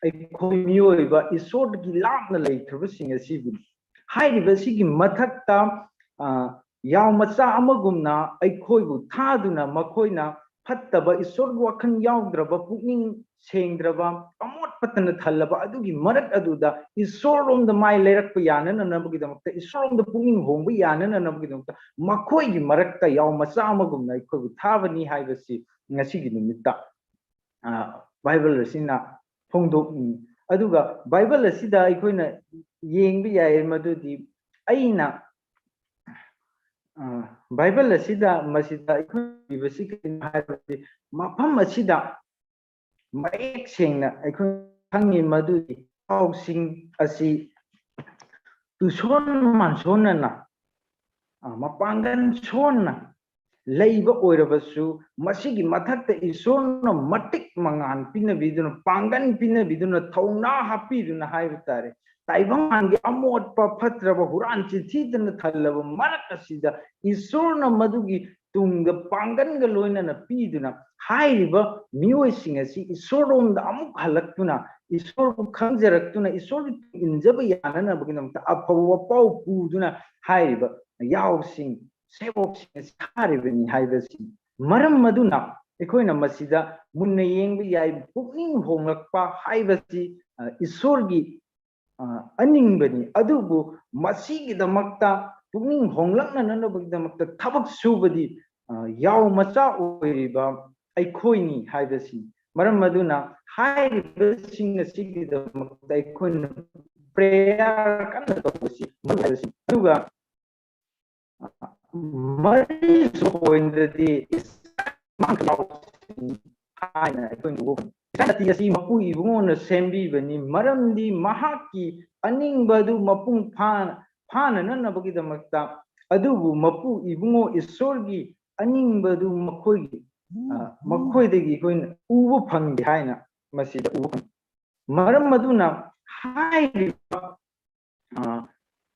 ꯑꯩꯈꯣꯏ ꯃꯤꯑꯣꯏꯕ ꯏꯁꯣꯔꯗꯒꯤ ꯂꯥꯞꯅ ꯂꯩꯈ꯭ꯔꯕꯁꯤꯡ ꯑꯁꯤꯕꯨꯅꯤ꯫ ꯍꯥꯏꯔꯤꯕ ꯑꯁꯤꯒꯤ ꯃꯊꯛꯇ, ꯑ, ꯌꯥꯎ ꯃꯆꯥ ꯑꯃꯒꯨꯝꯅ ꯑꯩꯈꯣꯏꯕꯨ ꯊꯥꯗꯨꯅ, ꯃꯈꯣꯏꯅ ꯐꯠꯇꯕ, ꯏꯁꯣꯔꯒꯤ ꯋꯥꯈꯜ ꯌꯥꯎꯗ꯭ꯔꯕ, ꯄꯨꯛꯅꯤꯡ ꯁꯦꯡꯗ꯭ꯔꯕ, ꯑꯃꯣꯠꯄꯇꯅ ꯊꯜꯂꯕ ꯑꯗꯨꯒꯤ ꯃꯔꯛ ꯑꯗꯨꯗ ꯏꯁꯣꯔꯔꯣꯝꯗ ꯃꯥꯏ ꯂꯩꯔꯛꯄ ꯌꯥꯅꯅꯅꯕꯒꯤꯗꯃꯛꯇ, ꯏꯁꯣꯔꯔꯣꯝꯗ ꯄꯨꯛꯅꯤꯡ ꯍꯣꯡꯕ ꯌꯥꯅꯅꯅꯕꯒꯤꯗꯃꯛꯇ ꯃꯈꯣꯏꯒꯤ ꯃꯔꯛꯇ ꯌꯥꯎ ꯃꯆꯥ ꯑꯃꯒꯨꯝꯅ ꯑꯩꯈꯣꯏꯕꯨ ꯊꯥꯕꯅꯤ ꯍꯥꯏꯕꯁꯤ ꯉꯁꯤꯒꯤ ꯅꯨꯃꯤꯠꯇ, ꯑ, ꯕꯥꯏꯕꯜ ꯑꯁꯤꯅ ꯐꯣꯡꯗꯣꯛꯏ꯫ ꯑꯗꯨꯒ ꯕꯥꯏꯕꯜ ꯑꯁꯤꯗ ꯑꯩꯈꯣꯏꯅ ꯌꯦꯡꯕ ꯌꯥꯏ ꯃꯗꯨꯗꯤ ꯑꯩꯅ, ꯑ, ꯕꯥꯏꯕꯜ ꯑꯁꯤꯗ, ꯃꯁꯤꯗ ꯑꯩꯈꯣꯏ ꯏꯕꯁꯤ ꯀꯔꯤꯅꯣ ꯍꯥꯏꯕꯗꯤ, ꯃꯐꯝ ꯑꯁꯤꯗ ꯃꯌꯦꯛ ꯁꯦꯡꯅ ꯑꯩꯈꯣꯏ ꯈꯪꯉꯤ ꯃꯗꯨꯗꯤ ꯄꯥꯎꯁꯤꯡ ꯑꯁꯤ ꯇꯨꯁꯣꯟ ꯃꯥꯟꯁꯣꯟꯅꯅ, ꯑ, ꯃꯄꯥꯡꯒꯜ ꯁꯣꯟꯅ ꯂꯩꯕ ꯑꯣꯏꯔꯕꯁꯨ, ꯃꯁꯤꯒꯤ ꯃꯊꯛꯇ ꯏꯁꯣꯔꯅ ꯃꯇꯤꯛ ꯃꯉꯥꯜ ꯄꯤꯅꯕꯤꯗꯨꯅ, ꯄꯥꯡꯒꯜ ꯄꯤꯅꯕꯤꯗꯨꯅ, ꯊꯧꯅꯥ ꯍꯥꯞꯄꯤꯗꯨꯅ ꯍꯥꯏꯕ ꯇꯥꯔꯦ, ꯇꯥꯏꯕꯪꯄꯥꯟꯒꯤ ꯑꯃꯣꯠꯄ ꯐꯠꯇ꯭ꯔꯕ ꯍꯨꯔꯥꯟ ꯆꯤꯟꯊꯤꯗꯅ ꯊꯜꯂꯕ ꯃꯔꯛ ꯑꯁꯤꯗ ꯏꯁꯣꯔꯅ ꯃꯗꯨꯒꯤ ꯇꯨꯡꯗ ꯄꯥꯡꯒꯜꯒ ꯂꯣꯏꯅꯅ ꯄꯤꯗꯨꯅ, ꯍꯥꯏꯔꯤꯕ ꯃꯤꯑꯣꯏꯁꯤꯡ ꯑꯁꯤ ꯏꯁꯣꯔꯔꯣꯝꯗ ꯑꯃꯨꯛ ꯍꯜꯂꯛꯇꯨꯅ, ꯏꯁꯣꯔꯕꯨ ꯈꯪꯖꯔꯛꯇꯨꯅ, ꯏꯁꯣꯔꯒꯤ ꯇꯨꯡ ꯏꯟꯖꯕ ꯌꯥꯅꯅꯕꯒꯤꯗꯃꯛꯇ ꯑꯐꯕ ꯋꯥꯄꯥꯎ ꯄꯨꯗꯨꯅ ꯍꯥꯏꯔꯤꯕ ꯌꯥꯎꯁꯤꯡ, ꯁꯦꯕꯣꯛꯁꯤꯡ ꯑꯁꯤ ꯊꯥꯔꯤꯕꯅꯤ ꯍꯥꯏꯕꯁꯤ꯫ ꯃꯔꯝ ꯑꯗꯨꯅ ꯑꯩꯈꯣꯏꯅ ꯃꯁꯤꯗ ꯃꯨꯟꯅ ꯌꯦꯡꯕ ꯌꯥꯏ꯫ ꯄꯨꯛꯅꯤꯡ ꯍꯣꯡꯂꯛꯄ ꯍꯥꯏꯕꯁꯤ, ꯑ, ꯏꯁꯣꯔꯒꯤ, ꯑ, ꯑꯅꯤꯡꯕꯅꯤ꯫ ꯑꯗꯨꯕꯨ ꯃꯁꯤꯒꯤꯗꯃꯛꯇ, ꯄꯨꯛꯅꯤꯡ ꯍꯣꯡꯂꯛꯅꯅꯕꯒꯤꯗꯃꯛꯇ ꯊꯕꯛ ꯁꯨꯕꯗꯤ, ꯑ, ꯌꯥꯎ ꯃꯆꯥ ꯑꯣꯏꯔꯤꯕ ꯑꯩꯈꯣꯏꯅꯤ ꯍꯥꯏꯕꯁꯤ꯫ ꯃꯔꯝ ꯑꯗꯨꯅ ꯍꯥꯏꯔꯤꯕꯁꯤꯡ ꯑꯁꯤꯒꯤꯗꯃꯛꯇ ꯑꯩꯈꯣꯏꯅ prayer ꯀꯟꯅ ꯇꯧꯕꯁꯤ ꯃꯔꯨ ꯍꯥꯏꯕꯁꯤ꯫ ꯑꯗꯨꯒ ꯃꯔꯤꯁꯨꯕ point ꯗꯗꯤ ꯍꯥꯏꯅ ꯑꯩꯈꯣꯏꯅ ꯎꯕ ꯐꯪꯉꯤ꯫ ꯏꯁꯥ ꯖꯥꯇꯤ ꯑꯁꯤ ꯃꯄꯨ ꯏꯕꯨꯡꯉꯣꯅ ꯁꯦꯝꯕꯤꯕꯅꯤ, ꯃꯔꯝꯗꯤ ꯃꯍꯥꯛꯀꯤ ꯑꯅꯤꯡꯕ ꯑꯗꯨ ꯃꯄꯨꯡ ꯐꯥ-, ꯐꯥꯅꯅꯕꯒꯤꯗꯃꯛꯇ꯫ ꯑꯗꯨꯕꯨ ꯃꯄꯨ ꯏꯕꯨꯡꯉꯣ ꯏꯁꯣꯔꯒꯤ ꯑꯅꯤꯡꯕ ꯑꯗꯨ ꯃꯈꯣꯏꯒꯤ, ꯑ, ꯃꯈꯣꯏꯗꯒꯤ ꯑꯩꯈꯣꯏꯅ ꯎꯕ ꯐꯪꯗꯦ ꯍꯥꯏꯅ ꯃꯁꯤꯗ ꯎꯕ ꯐꯪꯉꯤ꯫ ꯃꯔꯝ ꯑꯗꯨꯅ ꯍꯥꯏꯔꯤꯕ, ꯑ,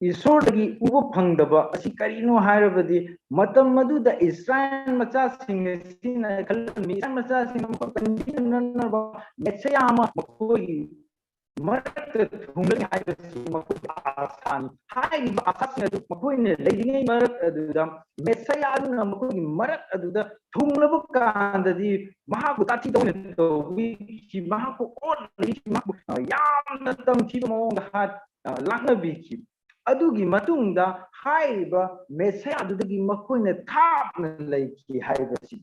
ꯏꯁꯣꯔꯗꯒꯤ ꯎꯕ ꯐꯪꯗꯕ ꯑꯁꯤ ꯀꯔꯤꯅꯣ ꯍꯥꯏꯔꯕꯗꯤ, ꯃꯇꯝ ꯑꯗꯨꯗ ꯏꯁꯔꯥꯌꯦꯜ ꯃꯆꯥꯁꯤꯡ ꯑꯁꯤꯅ ꯈꯜꯂꯝꯃꯤ, ꯏꯁꯔꯥꯌꯦꯜ ꯃꯆꯥꯁꯤꯡ ꯑꯃꯈꯛ ꯀꯟꯕꯤꯅꯅꯕ ꯃꯦꯁꯤꯌꯥ ꯑꯃ ꯃꯈꯣꯏꯒꯤ ꯃꯔꯛꯇ ꯊꯨꯡꯂꯅꯤ ꯍꯥꯏꯕꯁꯤ ꯃꯈꯣꯏꯒꯤ ꯑꯥꯁꯥꯅꯤ꯫ ꯍꯥꯏꯔꯤꯕ ꯑꯥꯁꯥꯁꯤꯡ ꯑꯗꯨ ꯃꯈꯣꯏꯅ ꯂꯩꯔꯤꯉꯩ ꯃꯔꯛ ꯑꯗꯨꯗ ꯃꯦꯁꯤꯌꯥ ꯑꯗꯨꯅ ꯃꯈꯣꯏꯒꯤ ꯃꯔꯛ ꯑꯗꯨꯗ ꯊꯨꯡꯂꯕ ꯀꯥꯟꯗꯗꯤ ꯃꯍꯥꯛꯄꯨ ꯇꯥꯊꯤ ꯇꯧꯅ ꯇꯧꯕꯤꯈꯤ, ꯃꯍꯥꯛꯄꯨ ꯑꯣꯠꯅꯕꯤꯈꯤ, ꯃꯍꯥꯛꯄꯨ ꯌꯥꯝꯅ ꯇꯝꯊꯤꯕ ꯃꯑꯣꯡꯗ ꯍꯥꯠ-, ꯂꯥꯛꯅꯕꯤꯈꯤ꯫ ꯑꯗꯨꯒꯤ ꯃꯇꯨꯡꯗ ꯍꯥꯏꯔꯤꯕ ꯃꯦꯁꯤꯌꯥ ꯑꯗꯨꯗꯒꯤ ꯃꯈꯣꯏꯅ ꯊꯥꯞꯅ ꯂꯩꯈꯤ ꯍꯥꯏꯕꯁꯤ꯫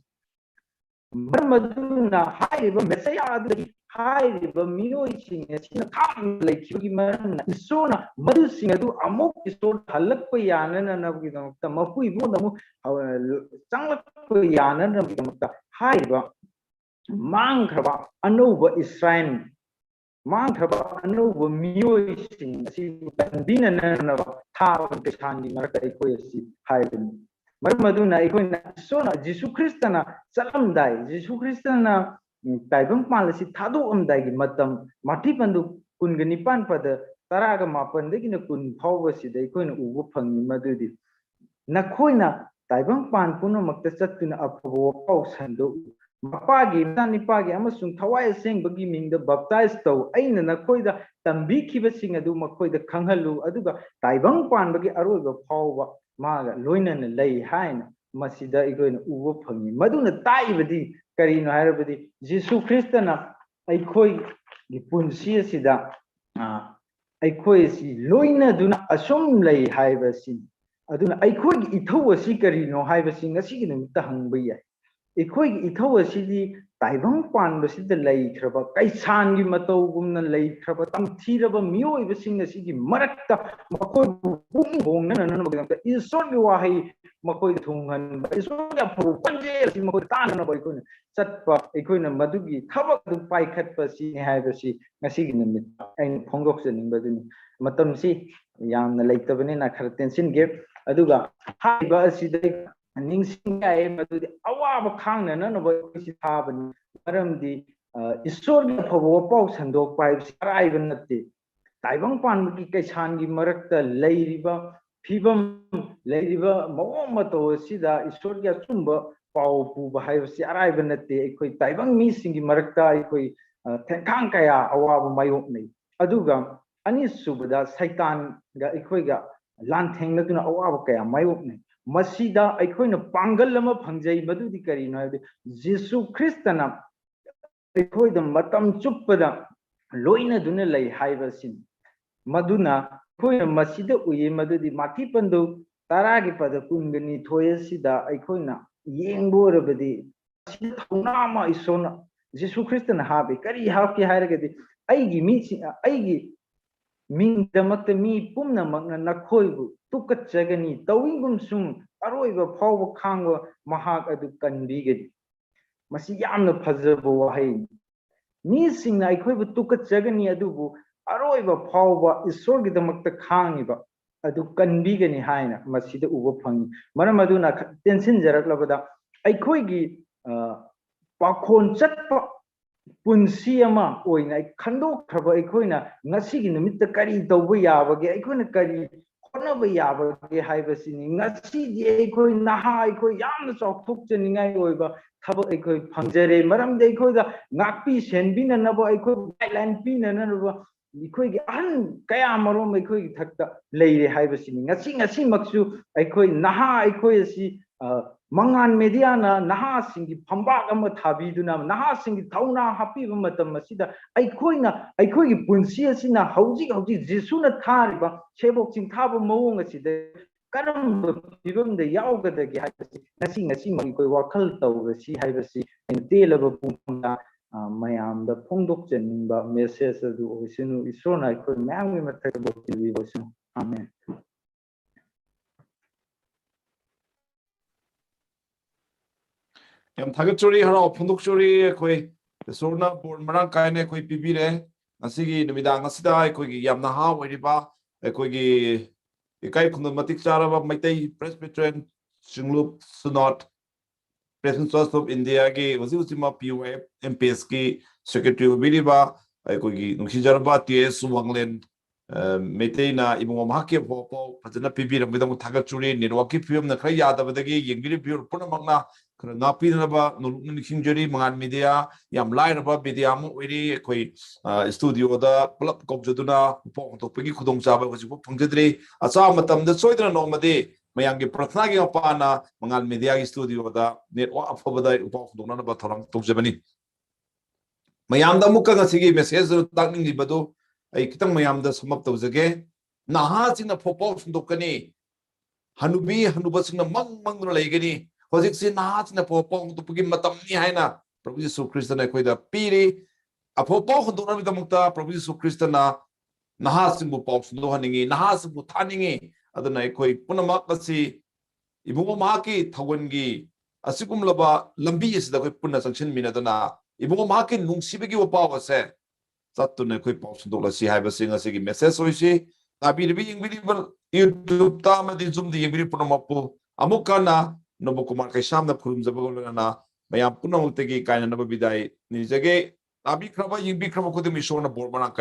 ꯃꯔꯝ ꯑꯗꯨꯅ ꯍꯥꯏꯔꯤꯕ ꯃꯦꯁꯤꯌꯥ ꯑꯗꯨꯗꯒꯤ ꯍꯥꯏꯔꯤꯕ ꯃꯤꯑꯣꯏꯁꯤꯡ ꯑꯁꯤꯅ ꯊꯥꯞꯅ ꯂꯩꯈꯤꯕꯒꯤ ꯃꯔꯝꯅ ꯏꯁꯣꯔꯅ ꯃꯗꯨꯁꯤꯡ ꯑꯗꯨ ꯑꯃꯨꯛ ꯏꯁꯣꯔ ꯍꯜꯂꯛꯄ ꯌꯥꯅꯅꯕꯒꯤꯗꯃꯛꯇ, ꯃꯈꯣꯏꯕꯨ ꯑꯃꯨꯛ, ꯑ, ꯆꯪꯂꯛꯄ ꯌꯥꯅꯅꯕꯒꯤꯗꯃꯛꯇ ꯍꯥꯏꯔꯤꯕ ꯃꯥꯡꯈ꯭ꯔꯕ ꯑꯅꯧꯕ ꯏꯁꯔꯥꯌꯦꯜ, ꯃꯥꯡꯈ꯭ꯔꯕ ꯑꯅꯧꯕ ꯃꯤꯑꯣꯏꯁꯤꯡ ꯑꯁꯤꯕꯨ ꯀꯟꯕꯤꯅꯅꯕ ꯊꯥꯕ ꯀꯩꯁꯥꯟꯒꯤ ꯃꯔꯛꯇ ꯑꯩꯈꯣꯏ ꯑꯁꯤ ꯍꯥꯏꯕꯅꯤ꯫ ꯃꯔꯝ ꯑꯗꯨꯅ ꯑꯩꯈꯣꯏꯅ ꯏꯁꯣꯔꯅ, ꯖꯤꯁꯨ ꯈ꯭ꯔꯤꯁꯇꯅ ꯆꯠꯂꯝꯗꯥꯏ, ꯖꯤꯁꯨ ꯈ꯭ꯔꯤꯁꯇꯅ, ꯎꯝ, ꯇꯥꯏꯕꯪ ꯄꯥꯟ ꯑꯁꯤ ꯊꯥꯗꯣꯛꯑꯝꯗꯥꯏꯒꯤ ꯃꯇꯝ, ꯃꯥꯇꯤ ꯄꯟꯗꯨ ꯀꯨꯟꯒ ꯅꯤꯄꯥꯟ ꯄꯗ ꯇꯔꯥꯒ ꯃꯥꯄꯟꯗꯒꯤꯅ ꯀꯨꯟ ꯐꯥꯎꯕꯁꯤꯗ ꯑꯩꯈꯣꯏꯅ ꯎꯕ ꯐꯪꯉꯤ꯫ ꯃꯗꯨꯗꯤ, "ꯅꯈꯣꯏꯅ ꯇꯥꯏꯕꯪ ꯄꯥꯟ ꯄꯨꯝꯅꯃꯛꯇ ꯆꯠꯇꯨꯅ ꯑꯐꯕ ꯋꯥꯄꯥꯎ ꯁꯟꯗꯣꯛꯎ꯫ ꯃꯄꯥꯒꯤ, ꯃꯆꯥꯅꯤꯄꯥꯒꯤ ꯑꯃꯁꯨꯡ ꯊꯋꯥꯏ ꯑꯁꯦꯡꯕꯒꯤ ꯃꯤꯡꯗ ꯕꯞꯇꯥꯏꯖ ꯇꯧ꯫ ꯑꯩꯅ ꯅꯈꯣꯏꯗ ꯇꯝꯕꯤꯈꯤꯕꯁꯤꯡ ꯑꯗꯨ ꯃꯈꯣꯏꯗ ꯈꯪꯍꯜꯂꯨ, ꯑꯗꯨꯒ ꯇꯥꯏꯕꯪ ꯄꯥꯟꯕꯒꯤ ꯑꯔꯣꯏꯕ ꯐꯥꯎꯕ ꯃꯥꯒ ꯂꯣꯏꯅꯅ ꯂꯩ" ꯍꯥꯏꯅ ꯃꯁꯤꯗ ꯑꯩꯈꯣꯏꯅ ꯎꯕ ꯐꯪꯉꯤ꯫ ꯃꯗꯨꯅ ꯇꯥꯛꯏꯕꯗꯤ ꯀꯔꯤꯅꯣ ꯍꯥꯏꯔꯕꯗꯤ, ꯖꯤꯁꯨ ꯈ꯭ꯔꯤꯁꯇꯅ ꯑꯩꯈꯣꯏꯒꯤ ꯄꯨꯟꯁꯤ ꯑꯁꯤꯗ, ꯑ, ꯑꯩꯈꯣꯏ ꯑꯁꯤ ꯂꯣꯏꯅꯗꯨꯅ ꯑꯁꯨꯝ ꯂꯩ ꯍꯥꯏꯕꯁꯤꯅꯤ꯫ ꯑꯗꯨꯅ ꯑꯩꯈꯣꯏꯒꯤ ꯏꯊꯧ ꯑꯁꯤ ꯀꯔꯤꯅꯣ ꯍꯥꯏꯕꯁꯤ ꯉꯁꯤꯒꯤ ꯅꯨꯃꯤꯠꯇ ꯍꯪꯕ ꯌꯥꯏ꯫ ꯑꯩꯈꯣꯏꯒꯤ ꯏꯊꯧ ꯑꯁꯤꯗꯤ ꯇꯥꯏꯕꯪ ꯄꯥꯟꯕꯁꯤꯗ ꯂꯩꯈ꯭ꯔꯕ, ꯀꯩꯁꯥꯟꯒꯤ ꯃꯇꯧꯒꯨꯝꯅ ꯂꯩꯈ꯭ꯔꯕ ꯇꯝꯊꯤꯔꯕ ꯃꯤꯑꯣꯏꯕꯁꯤꯡ ꯑꯁꯤꯒꯤ ꯃꯔꯛꯇ ꯃꯈꯣꯏꯕꯨ ꯄꯨꯛꯅꯤꯡ ꯍꯣꯡꯅꯅꯕꯒꯤꯗꯃꯛꯇ ꯏꯁꯣꯔꯒꯤ ꯋꯥꯍꯩ ꯃꯈꯣꯏꯗ ꯊꯨꯡꯍꯟꯕ, ꯏꯁꯣꯔꯒꯤ ꯑꯐꯕ ꯈꯣꯟꯖꯦꯜ ꯑꯁꯤ ꯃꯈꯣꯏꯗ ꯇꯥꯅꯅꯕ ꯑꯩꯈꯣꯏꯅ ꯆꯠꯄ, ꯑꯩꯈꯣꯏꯅ ꯃꯗꯨꯒꯤ ꯊꯕꯛ ꯑꯗꯨ ꯄꯥꯏꯈꯠꯄ ꯑꯁꯤꯅꯤ ꯍꯥꯏꯕꯁꯤ ꯉꯁꯤꯒꯤ ꯅꯨꯃꯤꯠꯇ ꯑꯩꯅ ꯐꯣꯡꯗꯣꯛꯆꯅꯤꯡꯕꯗꯨꯅꯤ꯫ ꯃꯇꯝꯁꯤ ꯌꯥꯝꯅ ꯂꯩꯇꯕꯅꯤꯅ ꯈꯔ ꯇꯦꯟꯁꯤꯟꯒꯦ꯫ ꯑꯗꯨꯒ ꯍꯥꯏꯔꯤꯕ ꯑꯁꯤꯗ ꯅꯤꯡꯁꯤꯡꯕ ꯌꯥꯏ, ꯃꯗꯨꯗꯤ ꯑꯋꯥꯕ ꯈꯥꯡꯅꯅꯕ ꯑꯩꯈꯣꯏꯁꯤ ꯊꯥꯕꯅꯤ꯫ ꯃꯔꯝꯗꯤ, ꯑ, ꯏꯁꯣꯔꯒꯤ ꯑꯐꯕ ꯋꯥꯄꯥꯎ ꯁꯟꯗꯣꯛꯄ ꯍꯥꯏꯕꯁꯤ ꯑꯔꯥꯏꯕ ꯅꯠꯇꯦ꯫ ꯇꯥꯏꯕꯪ ꯄꯥꯟꯕꯒꯤ ꯀꯩꯁꯥꯟꯒꯤ ꯃꯔꯛꯇ ꯂꯩꯔꯤꯕ ꯐꯤꯕꯝ, ꯂꯩꯔꯤꯕ ꯃꯑꯣꯡ ꯃꯇꯧ ꯑꯁꯤꯗ ꯏꯁꯣꯔꯒꯤ ꯑꯆꯨꯝꯕ ꯄꯥꯎ ꯄꯨꯕ ꯍꯥꯏꯕꯁꯤ ꯑꯔꯥꯏꯕ ꯅꯠꯇꯦ꯫ ꯑꯩꯈꯣꯏ ꯇꯥꯏꯕꯪ ꯃꯤꯁꯤꯡꯒꯤ ꯃꯔꯛꯇ ꯑꯩꯈꯣꯏ, ꯑ, ꯊꯦꯡꯈꯥꯡ ꯀꯌꯥ ꯑꯋꯥꯕ ꯃꯥꯌꯣꯛꯅꯩ꯫ ꯑꯗꯨꯒ ꯑꯅꯤꯁꯨꯕꯗ ꯁꯩꯇꯥꯟꯒ ꯑꯩꯈꯣꯏꯒ ꯂꯥꯟꯊꯦꯡꯅꯗꯨꯅ ꯑꯋꯥꯕ ꯀꯌꯥ ꯃꯥꯌꯣꯛꯅꯩ꯫ ꯃꯁꯤꯗ ꯑꯩꯈꯣꯏꯅ ꯄꯥꯡꯒꯜ ꯑꯃ ꯐꯪꯖꯩ꯫ ꯃꯗꯨꯗꯤ ꯀꯔꯤꯅꯣ ꯍꯥꯏꯕꯗꯤ, ꯖꯤꯁꯨ ꯈ꯭ꯔꯤꯁꯇꯅ ꯑꯩꯈꯣꯏꯗ ꯃꯇꯝ ꯆꯨꯞꯄꯗ ꯂꯣꯏꯅꯗꯨꯅ ꯂꯩ ꯍꯥꯏꯕ ꯑꯁꯤꯅꯤ꯫ ꯃꯗꯨꯅ ꯑꯩꯈꯣꯏꯅ ꯃꯁꯤꯗ ꯎꯏꯌꯦ, ꯃꯗꯨꯗꯤ ꯃꯥꯊꯤ ꯄꯟꯗꯨ ꯇꯔꯥꯒꯤ ꯄꯗ ꯀꯨꯟꯒ ꯅꯤꯊꯣꯏ ꯑꯁꯤꯗ ꯑꯩꯈꯣꯏꯅ ꯌꯦꯡꯕ ꯑꯣꯏꯔꯕꯗꯤ, ꯃꯁꯤꯗ ꯊꯧꯅꯥ ꯑꯃ ꯏꯁꯣꯔꯅ, ꯖꯤꯁꯨ ꯈ꯭ꯔꯤꯁꯇꯅ ꯍꯥꯞꯄꯤ꯫ ꯀꯔꯤ ꯍꯥꯞꯀꯦ ꯍꯥꯏꯔꯒꯗꯤ, "ꯑꯩꯒꯤ ꯃꯤꯁꯤꯡ, ꯑꯩꯒꯤ ꯃꯤꯡꯒꯤꯗꯃꯛꯇ ꯃꯤ ꯄꯨꯝꯅꯃꯛꯅ ꯅꯈꯣꯏꯕꯨ ꯇꯨꯀꯠꯆꯒꯅꯤ, ꯇꯧꯏꯒꯨꯝꯁꯨꯡ ꯑꯔꯣꯏꯕ ꯐꯥꯎꯕ ꯈꯥꯡꯕ ꯃꯍꯥꯛ ꯑꯗꯨ ꯀꯟꯕꯤꯒꯅꯤ"꯫ ꯃꯁꯤ ꯌꯥꯝꯅ ꯐꯖꯕ ꯋꯥꯍꯩꯅꯤ꯫ ꯃꯤꯁꯤꯡꯅ ꯑꯩꯈꯣꯏꯕꯨ ꯇꯨꯀꯠꯆꯒꯅꯤ, ꯑꯗꯨꯕꯨ ꯑꯔꯣꯏꯕ ꯐꯥꯎꯕ ꯏꯁꯣꯔꯒꯤꯗꯃꯛꯇ ꯈꯥꯡꯉꯤꯕ ꯑꯗꯨ ꯀꯟꯕꯤꯒꯅꯤ ꯍꯥꯏꯅ ꯃꯁꯤꯗ ꯎꯕ ꯐꯪꯉꯤ꯫ ꯃꯔꯝ ꯑꯗꯨꯅ, ꯈ-, ꯇꯦꯟꯁꯤꯟꯖꯔꯛꯂꯕꯗ, ꯑꯩꯈꯣꯏꯒꯤ, ꯑ, ꯄꯥꯈꯣꯟ ꯆꯠꯄ ꯄꯨꯟꯁꯤ ꯑꯃ ꯑꯣꯏꯅ ꯈꯟꯗꯣꯛꯈ꯭ꯔꯕ ꯑꯩꯈꯣꯏꯅ ꯉꯁꯤꯒꯤ ꯅꯨꯃꯤꯠꯇ ꯀꯔꯤ ꯇꯧꯕ ꯌꯥꯕꯒꯦ, ꯑꯩꯈꯣꯏꯅ ꯀꯔꯤ ꯍꯣꯠꯅꯕ ꯌꯥꯕꯒꯦ ꯍꯥꯏꯕꯁꯤꯅꯤ꯫ ꯉꯁꯤꯗꯤ ꯑꯩꯈꯣꯏ ꯅꯍꯥ, ꯑꯩꯈꯣꯏ ꯌꯥꯝꯅ ꯆꯥꯎꯊꯣꯛꯆꯅꯤꯡꯉꯥꯏ ꯑꯣꯏꯕ ꯊꯕꯛ ꯑꯩꯈꯣꯏ ꯐꯪꯖꯔꯦ, ꯃꯔꯝꯗꯤ ꯑꯩꯈꯣꯏꯗ ꯉꯥꯛꯄꯤ ꯁꯦꯟꯕꯤꯅꯅꯕ, ꯑꯩꯈꯣꯏ ꯒꯥꯏꯗꯂꯥꯏꯟ ꯄꯤꯅꯅꯕ ꯑꯩꯈꯣꯏꯒꯤ ꯑꯍꯟ ꯀꯌꯥ ꯃꯔꯨꯝ ꯑꯩꯈꯣꯏꯒꯤ ꯊꯛꯇ ꯂꯩꯔꯦ ꯍꯥꯏꯕꯁꯤꯅꯤ꯫ ꯉꯁꯤ, ꯉꯁꯤꯃꯛꯁꯨ ꯑꯩꯈꯣꯏ ꯅꯍꯥ ꯑꯩꯈꯣꯏ ꯑꯁꯤ, ꯑ, ꯃꯉꯥꯟ ꯃꯦꯗꯤꯌꯥꯅ ꯅꯍꯥꯁꯤꯡꯒꯤ ꯐꯝꯕꯥꯛ ꯑꯃ ꯊꯥꯕꯤꯗꯨꯅ, ꯅꯍꯥꯁꯤꯡꯒꯤ ꯊꯧꯅꯥ ꯍꯥꯞꯄꯤꯕ ꯃꯇꯝ ꯑꯁꯤꯗ, ꯑꯩꯈꯣꯏꯅ, ꯑꯩꯈꯣꯏꯒꯤ ꯄꯨꯟꯁꯤ ꯑꯁꯤꯅ ꯍꯧꯖꯤꯛ ꯍꯧꯖꯤꯛ ꯖꯤꯁꯨꯅ ꯊꯥꯔꯤꯕ ꯁꯦꯕꯣꯛ ꯁꯤꯡꯊꯥꯕ ꯃꯑꯣꯡ ꯑꯁꯤꯗ ꯀꯔꯝꯕ ꯐꯤꯕꯝꯗ ꯌꯥꯎꯒꯗꯒꯦ ꯍꯥꯏꯕꯁꯤ ꯉꯁꯤ, ꯉꯁꯤꯃꯛ ꯑꯩꯈꯣꯏ ꯋꯥꯈꯜ ꯇꯧꯔꯁꯤ ꯍꯥꯏꯕꯁꯤ ꯑꯩꯅ ꯇꯦꯜꯂꯕ ꯄꯨꯡꯐꯝꯗ, ꯑ, ꯃꯌꯥꯝꯗ ꯐꯣꯡꯗꯣꯛꯆꯅꯤꯡꯕ ꯃꯦꯁꯦꯖ ꯑꯗꯨ ꯑꯣꯏꯁꯅꯨ꯫ ꯏꯁꯣꯔꯅ ꯑꯩꯈꯣꯏ ꯃꯌꯥꯝꯒꯤ ꯃꯊꯛꯇ ꯄꯤꯕꯤꯕ ꯑꯣꯏꯁꯅꯨ꯫ ꯑꯥꯃꯦꯟ꯫ ꯌꯥꯝ ꯊꯥꯒꯠꯆꯔꯤ, ꯍꯔꯥꯎ ꯐꯣꯡꯗꯣꯛꯆꯔꯤ꯫ ꯑꯩꯈꯣꯏ ꯏꯁꯣꯔꯅ ꯕꯣꯔ ꯃꯔꯥꯡ ꯀꯥꯏꯅ ꯑꯩꯈꯣꯏ ꯄꯤꯕꯤꯔꯦ꯫ ꯉꯁꯤꯒꯤ ꯅꯨꯃꯤꯗꯥꯡ ꯑꯁꯤꯗ ꯑꯩꯈꯣꯏꯒꯤ ꯌꯥꯝ ꯅꯍꯥ ꯑꯣꯏꯔꯤꯕ, ꯑꯩꯈꯣꯏꯒꯤ ꯏꯀꯥꯏ ꯈꯨꯝꯅ ꯃꯇꯤꯛ ꯆꯥꯔꯕ Meitei Presbyterian ꯆꯤꯡꯂꯨꯞ ꯁꯨꯅꯣꯠ, Presbyterian Church of India ꯒꯤ ꯍꯧꯖꯤꯛ ꯍꯧꯖꯤꯛꯃꯛ P Y F M P S ꯀꯤ secretary ꯑꯣꯏꯕꯤꯔꯤꯕ ꯑꯩꯈꯣꯏꯒꯤ ꯅꯨꯡꯁꯤꯖꯔꯕ ꯇꯤ ꯑꯦꯁ ꯋꯥꯡꯂꯦꯟ, ꯑ, ꯃꯩꯇꯩꯅ ꯏꯕꯨꯡꯉꯣ ꯃꯍꯥꯛꯀꯤ ꯑꯐꯕ ꯄꯥꯎ ꯐꯖꯅ ꯄꯤꯕꯤꯔꯝꯕꯒꯤꯗꯃꯛ ꯊꯥꯒꯠꯆꯔꯤ꯫ ꯅꯦꯠꯋꯥꯛꯀꯤ ꯐꯤꯕꯝꯅ ꯈꯔ ꯌꯥꯗꯕꯗꯒꯤ ꯌꯦꯡꯕꯤꯔꯤꯕ viewer ꯄꯨꯝꯅꯃꯛꯅ ꯈꯔ ꯉꯥꯛꯄꯤꯅꯅꯕ ꯅꯣꯂꯨꯛꯅ ꯅꯤꯡꯁꯤꯡꯖꯔꯤ꯫ ꯃꯉꯥꯜ ꯃꯦꯗꯤꯌꯥ ꯌꯥꯝ ꯂꯥꯏꯔꯕ ꯃꯦꯗꯤꯌꯥ ꯑꯃ ꯑꯣꯏꯔꯤ꯫ ꯑꯩꯈꯣꯏ, ꯑ, ꯏꯁꯇꯨꯗꯤꯑꯣꯗ ꯄꯨꯂꯞ ꯀꯧꯖꯗꯨꯅ ꯄꯥꯎ ꯍꯟꯗꯣꯛꯄꯒꯤ ꯈꯨꯗꯣꯡꯆꯥꯕ ꯍꯧꯖꯤꯛꯐꯥꯎ ꯐꯪꯖꯗ꯭ꯔꯤ꯫ ꯑꯆꯥꯕ ꯃꯇꯝꯗ ꯁꯣꯏꯗꯅ ꯅꯣꯡꯃꯗꯤ ꯃꯌꯥꯝꯒꯤ ꯄ꯭ꯔꯊꯅꯥꯒꯤ ꯃꯄꯥꯟꯅ ꯃꯉꯥꯜ ꯃꯦꯗꯤꯌꯥꯒꯤ ꯏꯁꯇꯨꯗꯤꯑꯣꯗ ꯅꯦꯠꯋꯥꯛ ꯑꯐꯕꯗ ꯄꯥꯎ ꯍꯟꯗꯣꯛꯅꯅꯕ ꯊꯧꯔꯥꯡ ꯇꯧꯖꯕꯅꯤ꯫ ꯃꯌꯥꯝꯗ ꯑꯃꯨꯛꯀ ꯉꯁꯤꯒꯤ ꯃꯦꯁꯦꯖ ꯑꯗꯨ ꯇꯥꯛꯅꯤꯡꯂꯤꯕꯗꯨ ꯑꯩ ꯈꯤꯇꯪ ꯃꯌꯥꯝꯗ sum up ꯇꯧꯖꯒꯦ꯫ ꯅꯍꯥꯁꯤꯡꯅ ꯐꯧ ꯄꯥꯎ ꯁꯟꯗꯣꯛꯀꯅꯤ, ꯍꯅꯨꯕꯤ ꯍꯅꯨꯕꯁꯤꯡꯅ ꯃꯪ ꯃꯪꯗꯨꯅ ꯂꯩꯒꯅꯤ꯫ ꯍꯧꯖꯤꯛꯁꯤ ꯅꯍꯥꯁꯤꯡꯅ ꯐꯧ ꯄꯥꯎ ꯁꯟꯗꯣꯛꯄꯒꯤ ꯃꯇꯝꯅꯤ ꯍꯥꯏꯅ ꯄ꯭ꯔꯚꯨ ꯌꯤꯁꯨ ꯈ꯭ꯔꯤꯁꯇꯅ ꯑꯩꯈꯣꯏꯗ ꯄꯤꯔꯤ꯫ ꯑꯐꯧ ꯄꯥꯎ ꯍꯟꯗꯣꯛꯅꯕꯒꯤꯗꯃꯛꯇ ꯄ꯭ꯔꯚꯨ ꯌꯤꯁꯨ ꯈ꯭ꯔꯤꯁꯇꯅ ꯅꯍꯥꯁꯤꯡꯕꯨ ꯄꯥꯎ ꯁꯟꯗꯣꯛꯍꯟꯅꯤꯡꯉꯤ, ꯅꯍꯥꯁꯤꯡꯕꯨ ꯊꯥꯅꯤꯡꯉꯤ꯫ ꯑꯗꯨꯅ ꯑꯩꯈꯣꯏ ꯄꯨꯝꯅꯃꯛ ꯑꯁꯤ ꯏꯕꯨꯡꯉꯣ ꯃꯍꯥꯛꯀꯤ ꯊꯧꯒꯜꯒꯤ ꯑꯁꯤꯒꯨꯝꯂꯕ ꯂꯝꯕꯤ ꯑꯁꯤꯗ ꯑꯩꯈꯣꯏ ꯄꯨꯟꯅ ꯆꯪꯁꯤꯟꯃꯤꯟꯅꯗꯨꯅ ꯏꯕꯨꯡꯉꯣ ꯃꯍꯥꯛꯀꯤ ꯅꯨꯡꯁꯤꯕꯒꯤ ꯋꯥꯄꯥꯎ ꯑꯁꯦ ꯆꯠꯇꯨꯅ ꯑꯩꯈꯣꯏ ꯄꯥꯎ ꯁꯟꯗꯣꯛꯂꯁꯤ ꯍꯥꯏꯕꯁꯤ ꯉꯁꯤꯒꯤ ꯃꯦꯁꯦꯖ ꯑꯣꯏꯁꯤ꯫ ꯇꯥꯕꯤꯔꯤꯕ, ꯌꯦꯡꯕꯤꯔꯤꯕ YouTubeꯇ ꯑꯃꯗꯤ Zoomꯗ ꯌꯦꯡꯕꯤꯔꯤꯕ ꯄꯨꯝꯅꯃꯛꯄꯨ ꯑꯃꯨꯛ ꯍꯟꯅ ꯅꯣꯡꯃ ꯀꯨꯃꯥꯔ ꯀꯩꯁꯥꯝꯅ ꯈꯨꯔꯨꯝꯖꯕꯒ ꯂꯣꯏꯅꯅ ꯃꯌꯥꯝ ꯄꯨꯝꯅꯃꯛꯇꯒꯤ ꯀꯥꯏꯅꯅꯕ ꯕꯤꯗꯥꯏ ꯅꯤꯖꯒꯦ꯫ ꯇꯥꯕꯤꯈ꯭ꯔꯕ, ꯌꯦꯡꯕꯤꯈ꯭ꯔꯕ ꯈꯨꯗꯤꯡꯃꯛ ꯏꯁꯣꯔꯅ ꯕꯣꯔ ꯃꯔꯥꯡ ꯀꯥꯏꯅ